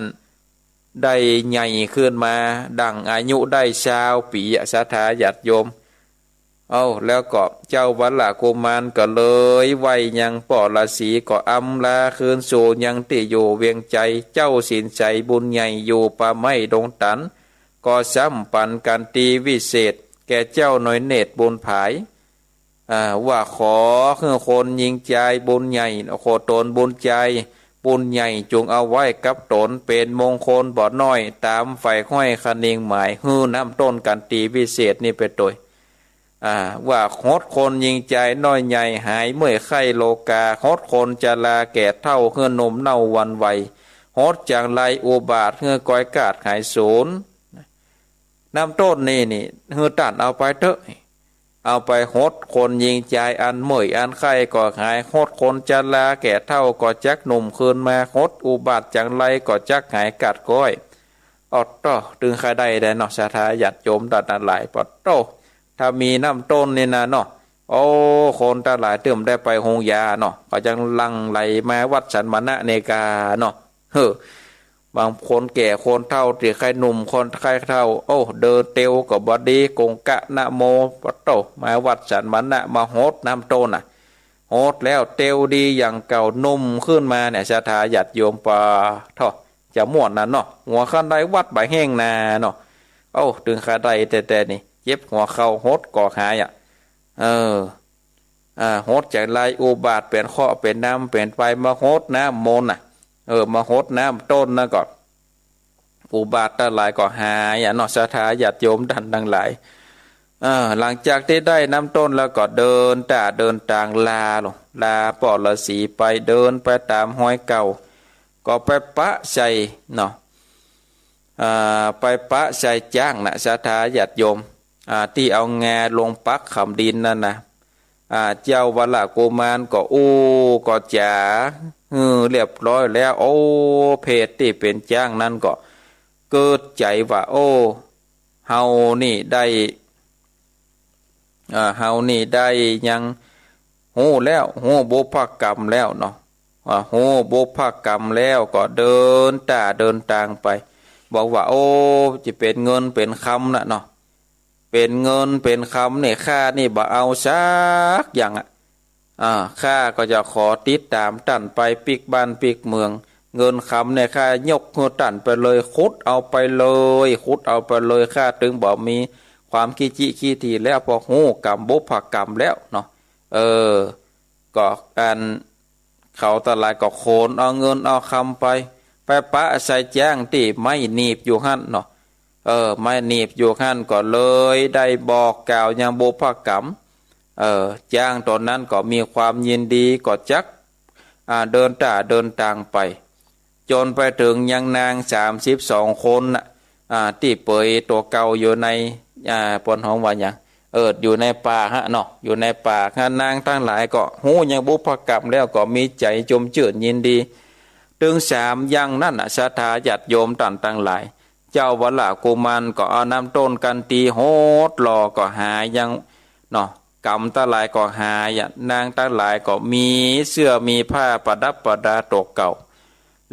ได้ใหญ่ขึ้นมาดั่งอายุได้ซาวปี๋อ่ะ ศรัทธาญาติโยม เอ้า แล้วก็เจ้าวรกุมารก็เลยไหว้ยังป้อราศี ก็อำลาคืนสู่ยังตี้อยู่เวียงไชย เจ้าศีลใสบุญใหญ่อยู่ป่าไม้ดงต๋าล ก็ซ้ำปันกันตีวิเศษ แก่เจ้าหน่วยเนตรบุญผาย อ่า ว่าขอหื้อคนยิงจายบุญใหญ่ ขอต๋นบุญจายบุญใหญ่จุ่งเอาไว้กับต๋น เป๋นมงคลบ่น้อย ต๋ามใฝ่ห้อยคะเนงหมาย หื้อน้ำต้นกันตีวิเศษนี่ไปตวย อ่า ว่าหดคนยิงจายน้อยใหญ่ หายเมื่อยไข้โรคา หดคนจราแก่เฒ่า หื้อหนุ่มเน่าวันวัย หดจังไรอุบาท หื้อก้อยกาดหายสูญ น้ำต้นนี่นี่ หื้อต้านเอาไปเต๊อะ เอาไปหดคนยิงจาย อันเมื่อยอันไข้ก็หาย หดคนจราแก่เฒ่าก็จักหนุ่มคืนมา หดอุบาทจังไรก็จักหายกาดก้อย โอ้โธ่ ตึงใค่ได้แต๊เนาะ ศรัทธาญาติโยมต้านตังหลาย โอ้โธ่ ถ้ามีน้ำต้นนี่นาเนาะ โอ้ คนตังหลายตึงได้ไปโฮงยาเนาะ ก็ยังหลั่งไหลมาวัดสันมณะเนกาเนาะ เฮ้อ บางคนแก่คนเฒ่า ตี้ใค่หนุ่มคนใค่เฒ่า โอ้ เดินเตียวก็บ่ดี กงกะนะโม โอ้โธ่ มาวัดสันมณะ มาหดน้ำต้นน่ะ หดแล้วเตียวดีอย่างเก่า หนุ่มขึ้นมาเนี่ย ศรัทธาญาติโยม ปะโธ่ จะม่วนนะเนาะ หัวขั้นได้วัดบ่าแห้งนาเนาะ โอ้ ตึงใค่ได้แต๊ๆ นี่ เจ็บหัวเข่า หดก็หายอะ เออ อ่า หดจะไล่อุบาทเป๋นเคราะห์เป๋นน้ำเป๋นไฟ มาหดน้ำมนต์น่ะ เออ มาหดน้ำต้นนะก็ อุบาทตังหลายก็หายอะเนาะ ศรัทธาญาติโยมต้านตังหลาย เออ หลังจากตี้ได้น้ำต้นแล้วก็เดินต้าเดินตางลาลง ลาป้อฤๅษีไป เดินไปต๋ามฮอยเก่า ก็ไปปะใส่เนาะ อ่า ไปปะใส่จ๊างน่ะ ศรัทธาญาติโยม อ่า ตี้เอางาลงปักขำดินนั่นนะ อ่า เจ้าวรกุมารก็อู้ก็จา เออ เรียบร้อยแล้ว โอ้ เพศตี้เป๋นจ๊างนั้นก็เกิดใจ๋ว่า โอ้ เฮานี่ได้ อ่า เฮานี่ได้หยัง ฮู้แล้ว ฮู้บุพกรรมแล้วเนาะ อ่า ฮู้บุพกรรมแล้วก็เดินต้าเดินตางไป บอกว่า โอ้ จะเป๋นเงินเป๋นคำน่ะเนาะ เป๋นเงินเป๋นคำเนี่ย ข้านี่บ่เอาสักอย่างอะ อ่า ข้าก็จะขอติดต๋ามต้านไปปิ๊กบ้านปิ๊กเมือง เงินคำเนี่ย ข้ายกหื้อต้านไปเลย ขุดเอาไปเลย ขุดเอาไปเลย ข้าตึงบ่มีความขี้จี้ขี้ถี่แล้ว เพราะฮู้กรรมบุพกรรมแล้วเนาะ เออ ก็อัน เขาตังหลายก็ขนเอาเงินเอาคำไป ไปปะใส่จ๊างตี้ไม้หนีบอยู่หั้นเนาะ เออ ไม้หนีบอยู่หั้นก็เลยได้บอกกล่าวยังบุพกรรม เออ จ๊างตั๋วนั้นก็มีความยินดีก็จัก อ่า เดินต้าเดินตางไป จ๋นไปเถิงยังนางสามสิบสองคนน่ะ อ่า ตี้เปยตั๋วเก่าอยู่ใน อ่า เปิ้นฮ้องว่าหยัง เออ อยู่ในป่าหั้นเนาะ อยู่ในป่าหั้น นางตังหลายก็ฮู้ยังบุพกรรมแล้วก็มีใจ๋จมจื้นยินดี ตึงสามอย่างนั้นน่ะ ศรัทธาญาติโยมต้านตังหลาย เจ้าวรกุมารก็เอาน้ำต้นกั๋นตี้หดหล่อก็หายยังเนาะ กรรมตังหลายก็หายอะ นางตังหลายก็มีเสื้อมีผ้าประดับประดาตั๋วเก่า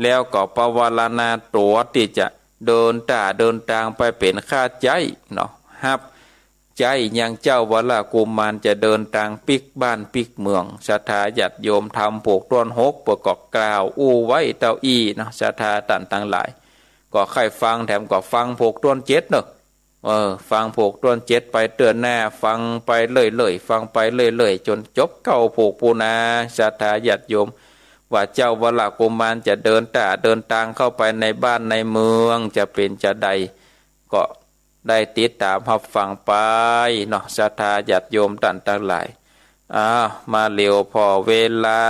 แล้วก็ปวารณาตั๋วตี้จะเดินต้าเดินตางไปเป๋นข้าใจ๊เนาะ ฮับใจ๊ยังเจ้าวรกุมารจะเดินตางปิ๊กบ้านปิ๊กเมือง ศรัทธาญาติโยมธรรมผูกต้วนหก เปิ้นก็กล่าวอู้ไว้เต้าอี้เนาะ ศรัทธาต้านตังหลาย ก็ใค่ฟังแถมก็ฟังผูกต้วนเจ็ดเนาะ เออ ฟังผูกต้วนเจ็ดไปเตื้อหน้า ฟังไปเรื่อยๆ ฟังไปเรื่อยๆ จ๋นจบเก้าผูกปู้นา ศรัทธาญาติโยม ว่าเจ้าวรกุมารจะเดินต้าเดินตางเข้าไปในบ้านในเมืองจะเป๋นจาใด ก็ได้ติดต๋ามฮับฟังไปเนาะ ศรัทธาญาติโยมต้านตังหลาย อ้าว มาเหลียวผ่อเวลา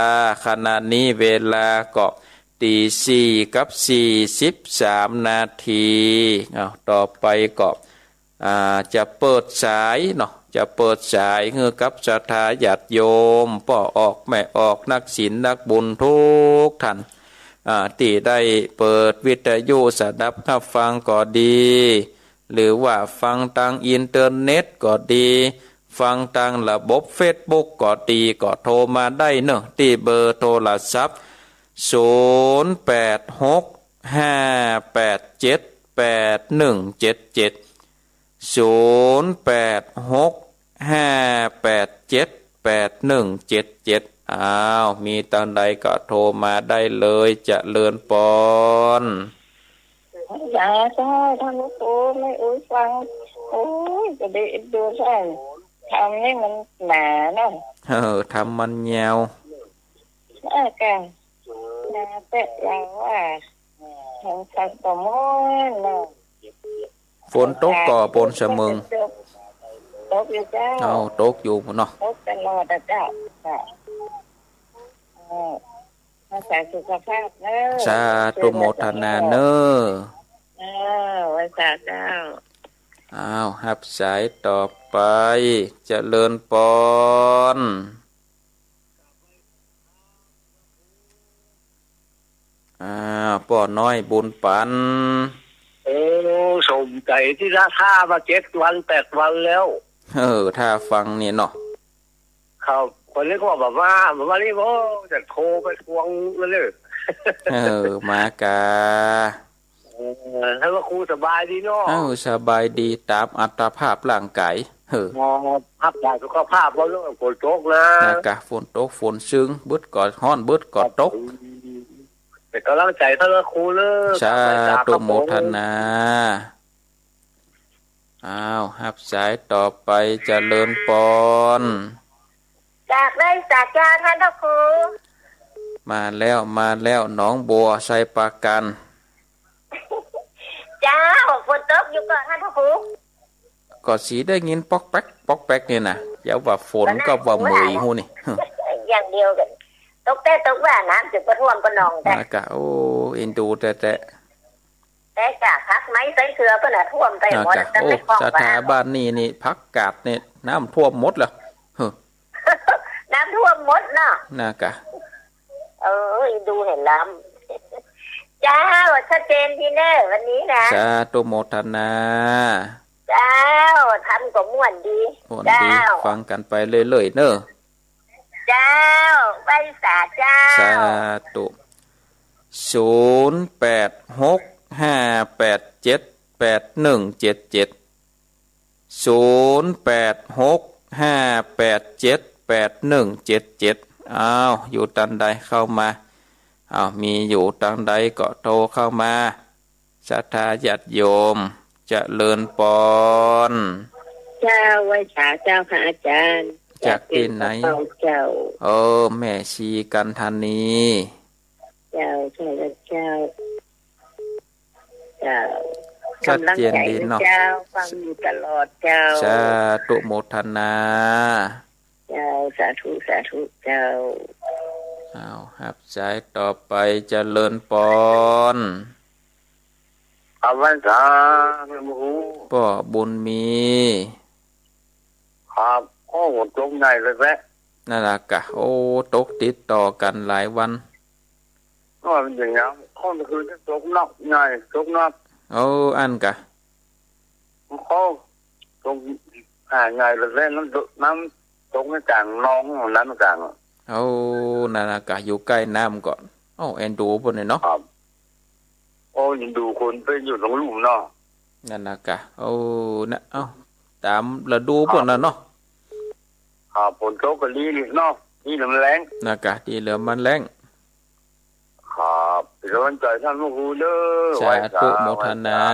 ขณะนี้เวลาก็ ตีสี่กับสี่สิบสามนาที อ้าว ต่อไปก็ อ่า จะเปิดสายเนาะ จะเปิดสายหื้อกับศรัทธาญาติโยม ป้อออกแม่ออก นักศีลนักบุญกู้ต้าน อ่า ตี้ได้เปิดวิทยุสดับฮับฟังก็ดี หรือว่าฟังตางอินเทอร์เน็ตก็ดี ฟังตางระบบเฟซบุ๊กก็ดี ก็โทรมาได้เนาะ ตี้เบอร์โทรศัพท์ ศูนย์แปดหกห้าแปดเจ็ดแปดหนึ่งเจ็ดเจ็ด ศูนย์แปดหกห้าแปดเจ็ดแปดหนึ่งเจ็ดเจ็ด อ้าว มีตางใดก็โทรมาได้เลย เจริญปอน สาธุ ท่านหลวงปู่ แม่อุ๊ยฟัง โอ๊ย ก็ได้เอ็นดูท่าน ธรรมนี่มันหนาเนาะ เออ ธรรมมันยาว เออ ค่ะ หนาแต่เราว่า ของท่านก็ม่วนเนาะ ฝนตกก่อ ปนสะเมิง ตกอยู่เจ้า เอา ตกอยู่เนาะ ตกตลอดอะเจ้า ค่ะ เออ รักษาสุขภาพเนอะ สาธุโมทนาเนอะ เออ ไหว้สาเจ้า อ้าว ฮับสายต่อไป เจริญปอน อ้าว ป้อน้อยบุญปัน โอ้ สมใจ๋ตี้ละ ถ้ามาเจ็ดวันแปดวันแล้ว เออ ถ้าฟังนี่เนาะ ครับ ก็นึกว่าแบบว่า แบบว่านี่ โอ้ จะโทรไปทวงกันเลย เออ มากา เออ ท่านพระครูสบายดีเนาะ เออ สบายดีต๋ามอัตภาพร่างก๋าย เออ อ๋อ ฮักษาสุขภาพบ่เนาะ ฝนตกนะ นะกะ ฝนตก ฝนซึ่ง บึดก็ฮ้อน บึดก็ตก อืม เป๋นก๋ำลังใจ๋ท่านพระครูเนาะ สาธุ ครับผม โมทนา อ้าว ฮับสายต่อไป เจริญปอน จากไหว้สาเจ้าท่านพระครู มาแล้ว มาแล้ว หนองบัว ไชยปราการ เจ้า ฝนตกอยู่ก่อท่านพระครู ก็สิได้ยินป๊อกแป๊ก ป๊อกแป๊กนี่นะ อย่าว่าฝนก็ว่าเหมยฮู้นี่ อย่างเดียวกั๋น ตกแต๊ตกว่าน้ำจะบ่ท่วมบ่นองแต๊ อากาศ โอ้ เอ็นดูแต๊ๆ แต่กะผักไม้ไส้เถื่อเปิ้นน่ะท่วมไปหมด อากาศ ตั้งแต่ โอ้ คลอง ศรัทธา บ้าน บ้านนี่นี่ ผักกาดนี่ น้ำท่วมหมดแล้ว เฮ้อ น้ำท่วมหมดเนาะ นะกะ เออ ดูเห็นลำ เจ้า ชัดเจนดีเน่อวันนี้นะ สาธุโมทนา เจ้า ธรรมก็ม่วนดี ม่วนดี เจ้า ฟังกั๋นไปเรื่อยๆ เน่อ เจ้า ไหว้สาเจ้า สาธุ ศูนย์แปดหกห้าแปดเจ็ดแปดหนึ่งเจ็ดเจ็ด ศูนย์แปดหกห้าแปดเจ็ดแปดหนึ่งเจ็ดเจ็ด อ้าว อยู่ตังใดเข้ามา อ้าว มีอยู่ตังใดก็โทรเข้ามา ศรัทธาญาติโยม เจริญปอน เจ้า ไหว้สาเจ้าค่ะอาจารย์ จากตี้ไหน จากเมืองปากเป้าเจ้า เออ แม่ชีกันธานี เจ้า เจ้า เจ้า เจ้า ชัดเจนดีเนาะ กำลังใจ๋เจ้า ฟังอยู่ตลอดเจ้า สาธุโมทนา เจ้า สาธุ สาธุเจ้า อ้าว ฮับสายต่อไป เจริญปอน ครับ ไหว้สา ท่านพระครู ป้อบุญมี ครับ โอ้ ฝนตกใหญ่เลยแหละ นั่นล่ะกะ โอ้ ตกติดต่อกั๋นหลายวัน ก็มันอย่างเงี้ย ก็คือตกหนักใหญ่ ตกหนัก เออ อั้นกะ ก็ตกหาดใหญ่เลยแหละ น้ำ น้ำตกในก๋างหนอง น้ำก๋างอะ โอ้ นั่นล่ะกะ อยู่ใก้น้ำก่อ โอ้ เอ็นดูเปิ้นนี่เนาะ ครับ โอ้ เอ็นดูคนเปิ้นอยู่ตรงลุ่มเนาะ นั่นล่ะกะ โอ้ นะ เอ้า ต๋ามฤดูเปิ้นน่ะเนาะ ครับ ฝนตกก็ดีเนาะ ดีเหลือมันแล้ง นะกะ ดีเหลือมันแล้ง ครับ เป๋นก๋ำลังใจ๋ท่านพระครูเน่อ สาธุ ไหว้สา โมทนา ไหว้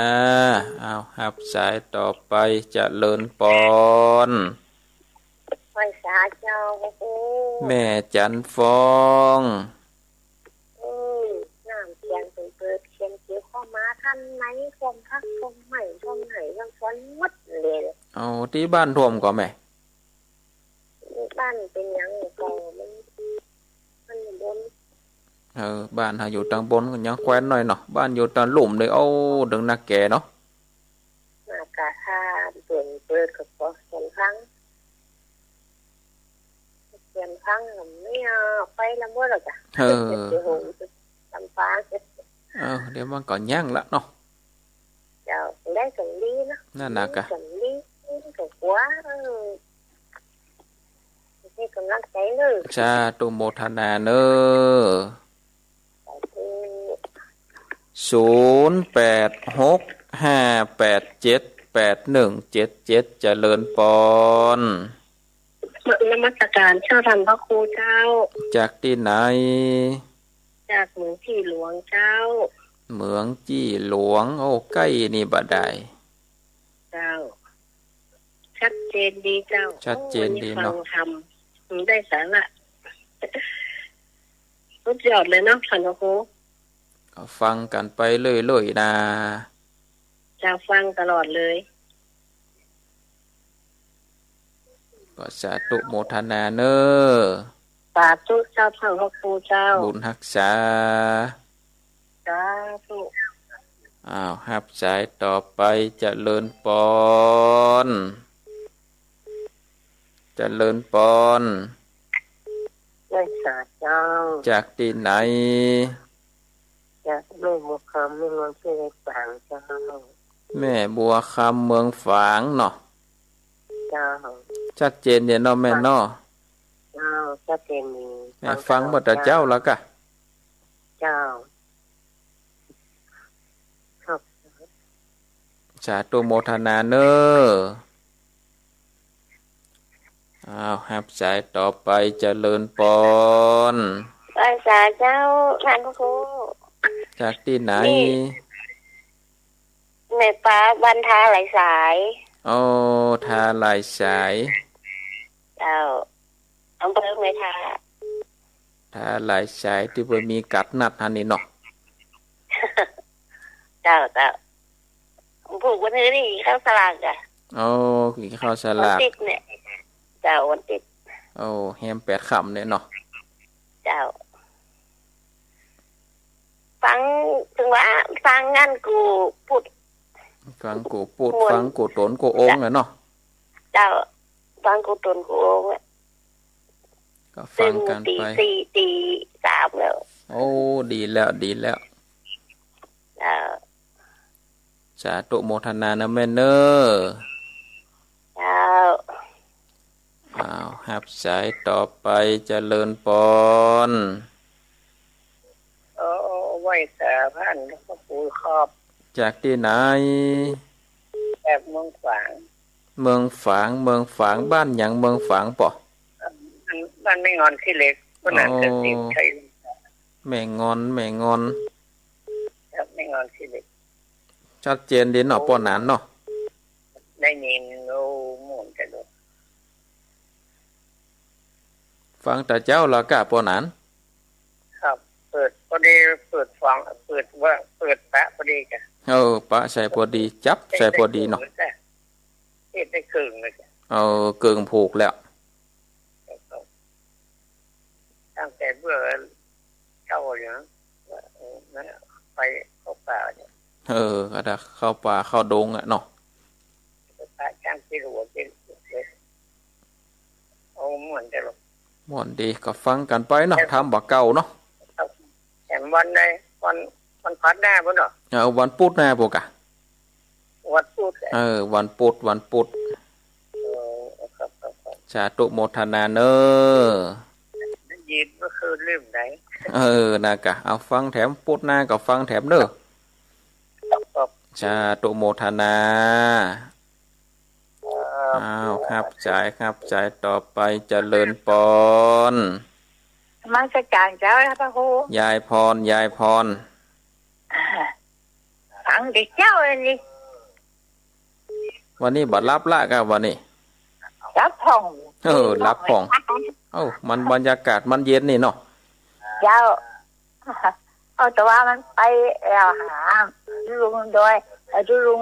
สา อ้าว ฮับสายต่อไป เจริญปอน ไหว้สาเจ้าพระครู แม่จันทร์ฟอง อืม น้ำเขียนเปิ้นเปิดเขียนเกี่ยวเข้ามาทันไหน ท่วมผัก ท่วมไม้ ท่วมไฮ่ ท่วมสวนหมดเลย เอา ตี้บ้านท่วมก่อแม่ บ้านเป๋นหยังก่อ มัน มันอยู่บน เออ บ้านเฮาอยู่ตังบนก็ยังแควนหน่อยเนาะ บ้านอยู่ตังลุ่มเลย โอ้ เดินนักแก่เนาะ มากะ ถ้าเปิด เปิดก็พอเสียงพัง เสียงพัง ไม่เอาไปละหมดหรอกจ้ะ เออ เดี๋ยวโห ลำปาง เออ เดี๋ยวมันก็ยั้งละเนาะ เจ้า ได้สำลีเนาะ นั่นน่ะกะ สำลีก็กลัว เออ ให้ก๋ำลังใจ๋เน่อ สาธุโมทนาเน่อ สาธุ ศูนย์แปดหกห้าแปดเจ็ดแปดหนึ่งเจ็ดเจ็ด เจริญปอน นมัสการเจ้าท่านพระครูเจ้า จากตี้ไหน จากเหมืองจี้หลวงเจ้า เหมืองจี้หลวง โอ้ ใก้นี่บ่ได้ เจ้า ชัดเจนดีเจ้า ชัดเจนดีเนาะ โอ้ วันนี้ฟังธรรม อืม ได้สาระ สุดยอดเลยเนาะท่านพระครู ก็ฟังกั๋นไปเรื่อยๆ นา เจ้า ฟังตลอดเลย ก็สาธุโมทนาเน่อ สาธุเจ้า ท่านพระครูเจ้า บุญฮักษา สาธุ อ้าว ฮับสายต่อไป เจริญปอน เจริญปอน ไหว้สาเจ้า จากตี้ไหน เจ้า แม่บัวคำ เมืองขี้เหล็กฝางเจ้า แม่บัวคำ เมืองฝางเนาะ เจ้า ชัดเจนดีเนาะแม่เนาะ เจ้า ชัดเจนดี แม่ฟัง ฟังตลอด บ่าแต่เจ๊า เจ้า แล้วก่ะ เจ้า ครับ สาธุโมทนาเน้อ อ้าว ฮับสายต่อไป เจริญปอน ไหว้สาเจ้า ท่านพระครู จากตี้ไหน นี่ แม่ป๊า บ้านท่าหลายสาย โอ้ ท่าหลายสาย เจ้า อำเภอแม่ทา ท่าหลายสายตี้เปิ้นมีกัดนัดหั้นนี่เนาะ เจ้า เจ้า ผูกวันนี้นี่ เข้าสลากอะ โอ้ กิ๋นข้าวสลาก วันติ๊ดเนี่ย เจ้า วันติ๊ด โอ้ แฮมแปดค่ำเนี่ยเนาะ เจ้า ฟัง ถึงว่าฟังงานกู้ปุด ฟังกู้ปุด ม่วน ฟังกู้ต๋นกู้องค์อะเนาะ เจ้า ฟังกู้ต๋นกู้องค์อะ ก็ฟังกั๋นไป ตึงตีสี่ตีสามแล้ว โอ้ ดีแล้ว ดีแล้ว เจ้า สาธุโมทนานะแม่เน้อ เจ้า อ้าว ฮับสายต่อไป เจริญปอน โอ้ ไหว้สาพานพระครูครับ จากตี้ไหน จากเมืองฝาง เมืองฝาง เมืองฝาง บ้านหยังเมืองฝางปอ บ้านแม่งอนขี้เหล็ก คนนั้น โอ้ ก็ติดชัย แม่งอน แม่งอน ครับ แม่งอนขี้เหล็ก ชัดเจนดีเนาะ โอ้ ป้อหนานเนาะ ได้ยิน โอ้ ม่วนจังเลย ฟังแต่เจ๊าแล้วก่ะป้อหนาน ครับ เปิดพอดี เปิดฟัง เปิดว่า เปิดปะพอดีก่ะ เออ ปะใส่พอดี จับใส่พอดีเนาะ เทศน์ได้เกิ่งเลยก่ะ เทศน์ได้เกิ่งเลยก่ะ เออ เกิ่งผูกแล้ว ตั้งแต่เมื่อเช้าอยู่นะ เออ นั่นน่ะ ไปเข้าป่าเนี่ย เออ ก็ได้เข้าป่าเข้าดงอะเนาะ ไปปะจ้างกินหัวกินเลย โอ้ ม่วนจังเลย ม่วนดี ก็ฟังกั๋นไปเนาะ ธรรมบ่าเก่าเนาะ แถมวันใด วัน วันพุธหน้าพุ้นเนาะ เออ วันพุธหน้าพุ้นก่ะ วันพุธอะ เออ วันพุธ วันพุธ เออ ครับ ครับ ครับ สาธุโมทนาเน้อ ได้ยินเมื่อคืนลืมไหน เออ นะก่ะ เอาฟังแถมพุธหน้าก็ฟังแถมเน้อ ครับ ครับ สาธุโมทนา ครับ อ้าว ฮับสาย ฮับสายต่อไป เจริญปอน นมัสการเจ้าพระครู ยายพร ยายพร อ่า ฟังแต่เจ๊าเลยนี่ วันนี้บ่หลับละก่ะวันนี้ หลับพ่อง เออ หลับพ่อง เอ้า มันบรรยากาศมันเย็นนี่เนาะ เจ้า เอาแต่ว่ามันไปแอ่วหาลุงดอย ไอ้ลุง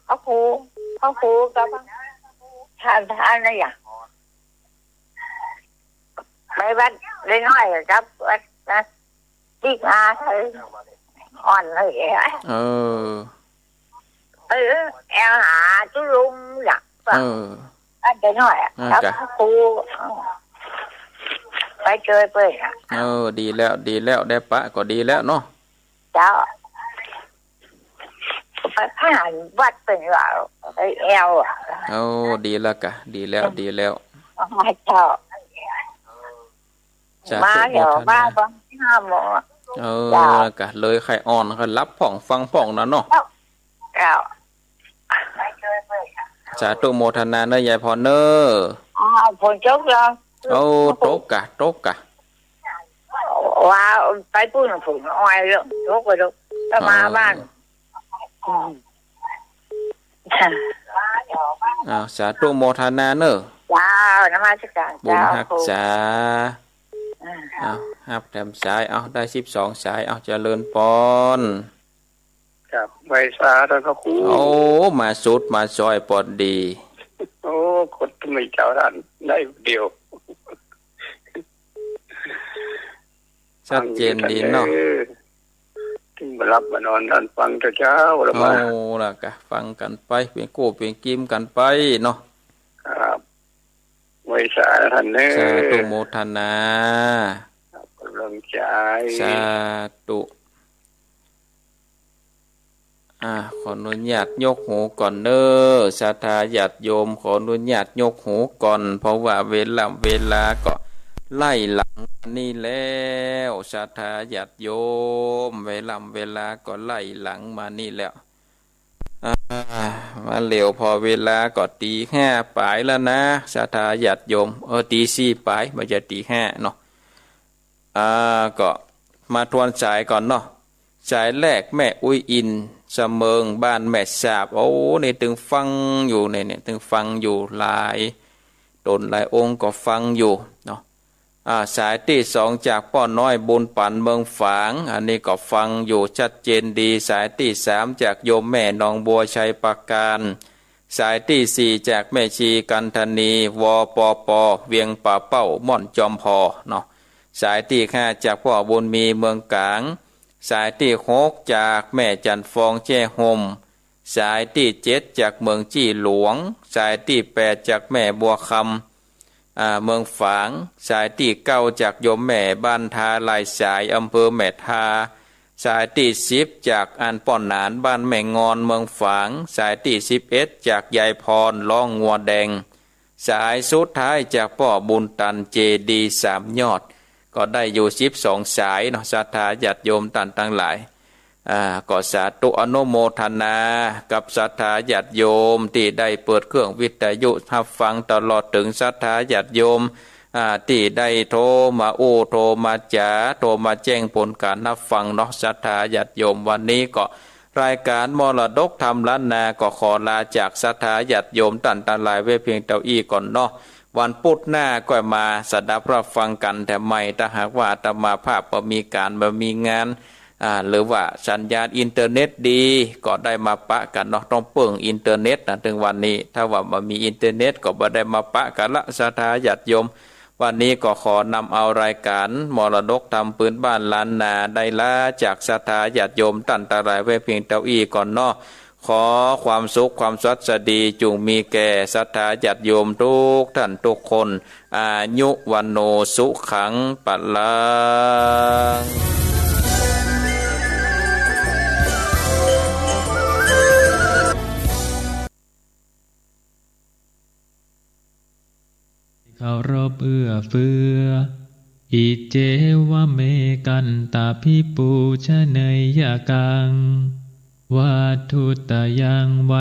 พระครู พระครูกับท่าน ท่านอะไรอะ ไปวัดน้อยๆ กับวัดนะ ติ๊กอา เออ อ่อนเลย เออ เออ แอ่วหาตุ๊ลุงน่ะ เออ อันเดียวน้อยอะ อ่า ครับ จ้ะ ครู ไปเจอเปิ้นน่ะ เออ ดีแล้ว ดีแล้ว ได้ปะก็ดีแล้วเนาะ เจ้า ไปผ่านวัดเปิ้นว่า ไปแอ่วอะ โอ้ ดีแล้วก่ะ ดีแล้ว ดีแล้ว อ๋อ เจ้า สาธุ มาเดี๋ยว โมทนา มาตอนห้าโมงอะ เออ เจ้า แล้วก่ะ เลยใค่อ่อน ใค่หลับพ่อง ฟังพ่องนะเนาะ เจ้า เจ้า สาธุโมทนาเน้อ ยายพรเน้อ อ้าว ฝนตกเหรอ โอ้ ตกก่ะ ตกก่ะ ว่าไปปุ้นฝนอ่อยเลย ตกไปเลย ก็มาบ้าน เออ อืม อ้าว สาธุโมทนาเน้อ เจ้า นมัสการ บุญฮักษา เจ้า อืม อ้าว ฮับแถมสาย อ้าว ได้สิบสองสาย อ้าว เจริญปอน ครับ ไหว้สาท่านพระครู โอ้ มาสุด มาซอยปอดี โอ้ กดไม่เจ้าท่าน ได้เดียว ชัดเจนดีเนาะ เออ ถึงบ่หลับบ่นอนท่านฟังแต่เช้าแล้วมา โอ้ แล้วก็ฟังกันไป เป๋นกู้เป๋นกิมกันไปเนาะ ครับ ไหว้สาท่านเน้อ สาธุโมทนา ครับ กำลังใจ สาธุ อ่า ขออนุญาตยกหูก่อนเน้อ ศรัทธาญาติโยม ขออนุญาตยกหูก่อน เพราะว่าเวลา เวลาก็ไล่หลังมานี่แล้ว ศรัทธาญาติโยม เวลา เวลาก็ไล่หลังมานี่แล้ว อ่า มาแล้ว พอเวลาก็ตีห้าป๋ายแล้วนะ ศรัทธาญาติโยม เออ ตีสี่ป๋าย บ่ใจ้ตีห้าเนาะ อ่า ก็มาทวนสายก่อนเนาะ สายแรกแม่อุ๊ยอิน สะเมิง บ้านแม่สาบ โอ้ นี่ตึงฟังอยู่เนี่ย เนี่ย ตึงฟังอยู่ หลายต๋นหลายองค์ก็ฟังอยู่เนาะ อ่า สายตี้สองจากป้อน้อยบุญปัน เมืองฝาง อันนี้ก็ฟังอยู่ชัดเจนดี สายตี้สามจากโยมแม่หนองบัว ชัยปราการ สายตี้สี่จากแม่ชีกันธนี วปป เวียงป่าเป้า ม่อนจอมพอเนาะ สายตี้ห้าจากป้อบุญมี เมืองก๋าง สายตี้หกจากแม่จันทร์ฟอง แจ้ห่ม สายตี้เจ็ดจากเมืองจี้หลวง สายตี้แปดจากแม่บัวคำ อ่า เมืองฝาง สายตี้เก้าจากโยมแม่บ้านทา ลายสาย อำเภอแม่ทา สายตี้สิบจากอันป้อหนาน บ้านแม่งอน เมืองฝาง สายตี้สิบเอ็ดจากยายพร ร้องงัวแดง สายสุดท้ายจากป้อบุญตัน เจดีย์สามยอด ก็ได้อยู่สิบสองสายเนาะ ศรัทธาญาติโยมต้านตังหลาย อ่า ก็สาธุอนุโมทนากับศรัทธาญาติโยมตี้ได้เปิดเครื่องวิทยุฮับฟัง ตลอดเถิงศรัทธาญาติโยม อ่า ตี้ได้โทรมาอู้ โทรมาจ๋า โทรมาแจ้งผลก๋านฮับฟังเนาะ ศรัทธาญาติโยม วันนี้ก็รายก๋านมรดกธรรมล้านนาก็ขอลาจากศรัทธาญาติโยมต้านตังหลายไว้เพียงเต้าอี้ก่อนเนาะ วันปุ๊ดหน้าก็มาสดับฮับฟังกั๋นแถมใหม่ ถ้าหากว่าอาตมาภาพบ่มีก๋าน บ่มีงาน อ่า หรือว่าสัญญาณอินเทอร์เน็ตดี ก็ได้มาปะกั๋นเนาะ ต้องเปิ้งอินเทอร์เน็ตนะ เถิงวันนี้ ถ้าว่าบ่มีอินเทอร์เน็ตก็บ่ได้มาปะกั๋นละ ศรัทธาญาติโยม วันนี้ก็ขอนำเอารายก๋านมรดกธรรมปื๊นบ้านล้านนา ได้ลาจากศรัทธาญาติโยมต้านตังหลายไว้เพียงเต้าอี้ก่อนเนาะ ขอความสุขความสวัสดีจุ่งมีแก่ศรัทธาญาติโยมกู้ต้านกู้คน อายุ วัณโณ สุขัง พลัง เคารพเอื้อเฟื้อ อิเจวะเม กัณฑาภิปูชเนยยะกัง วัตถุตยัง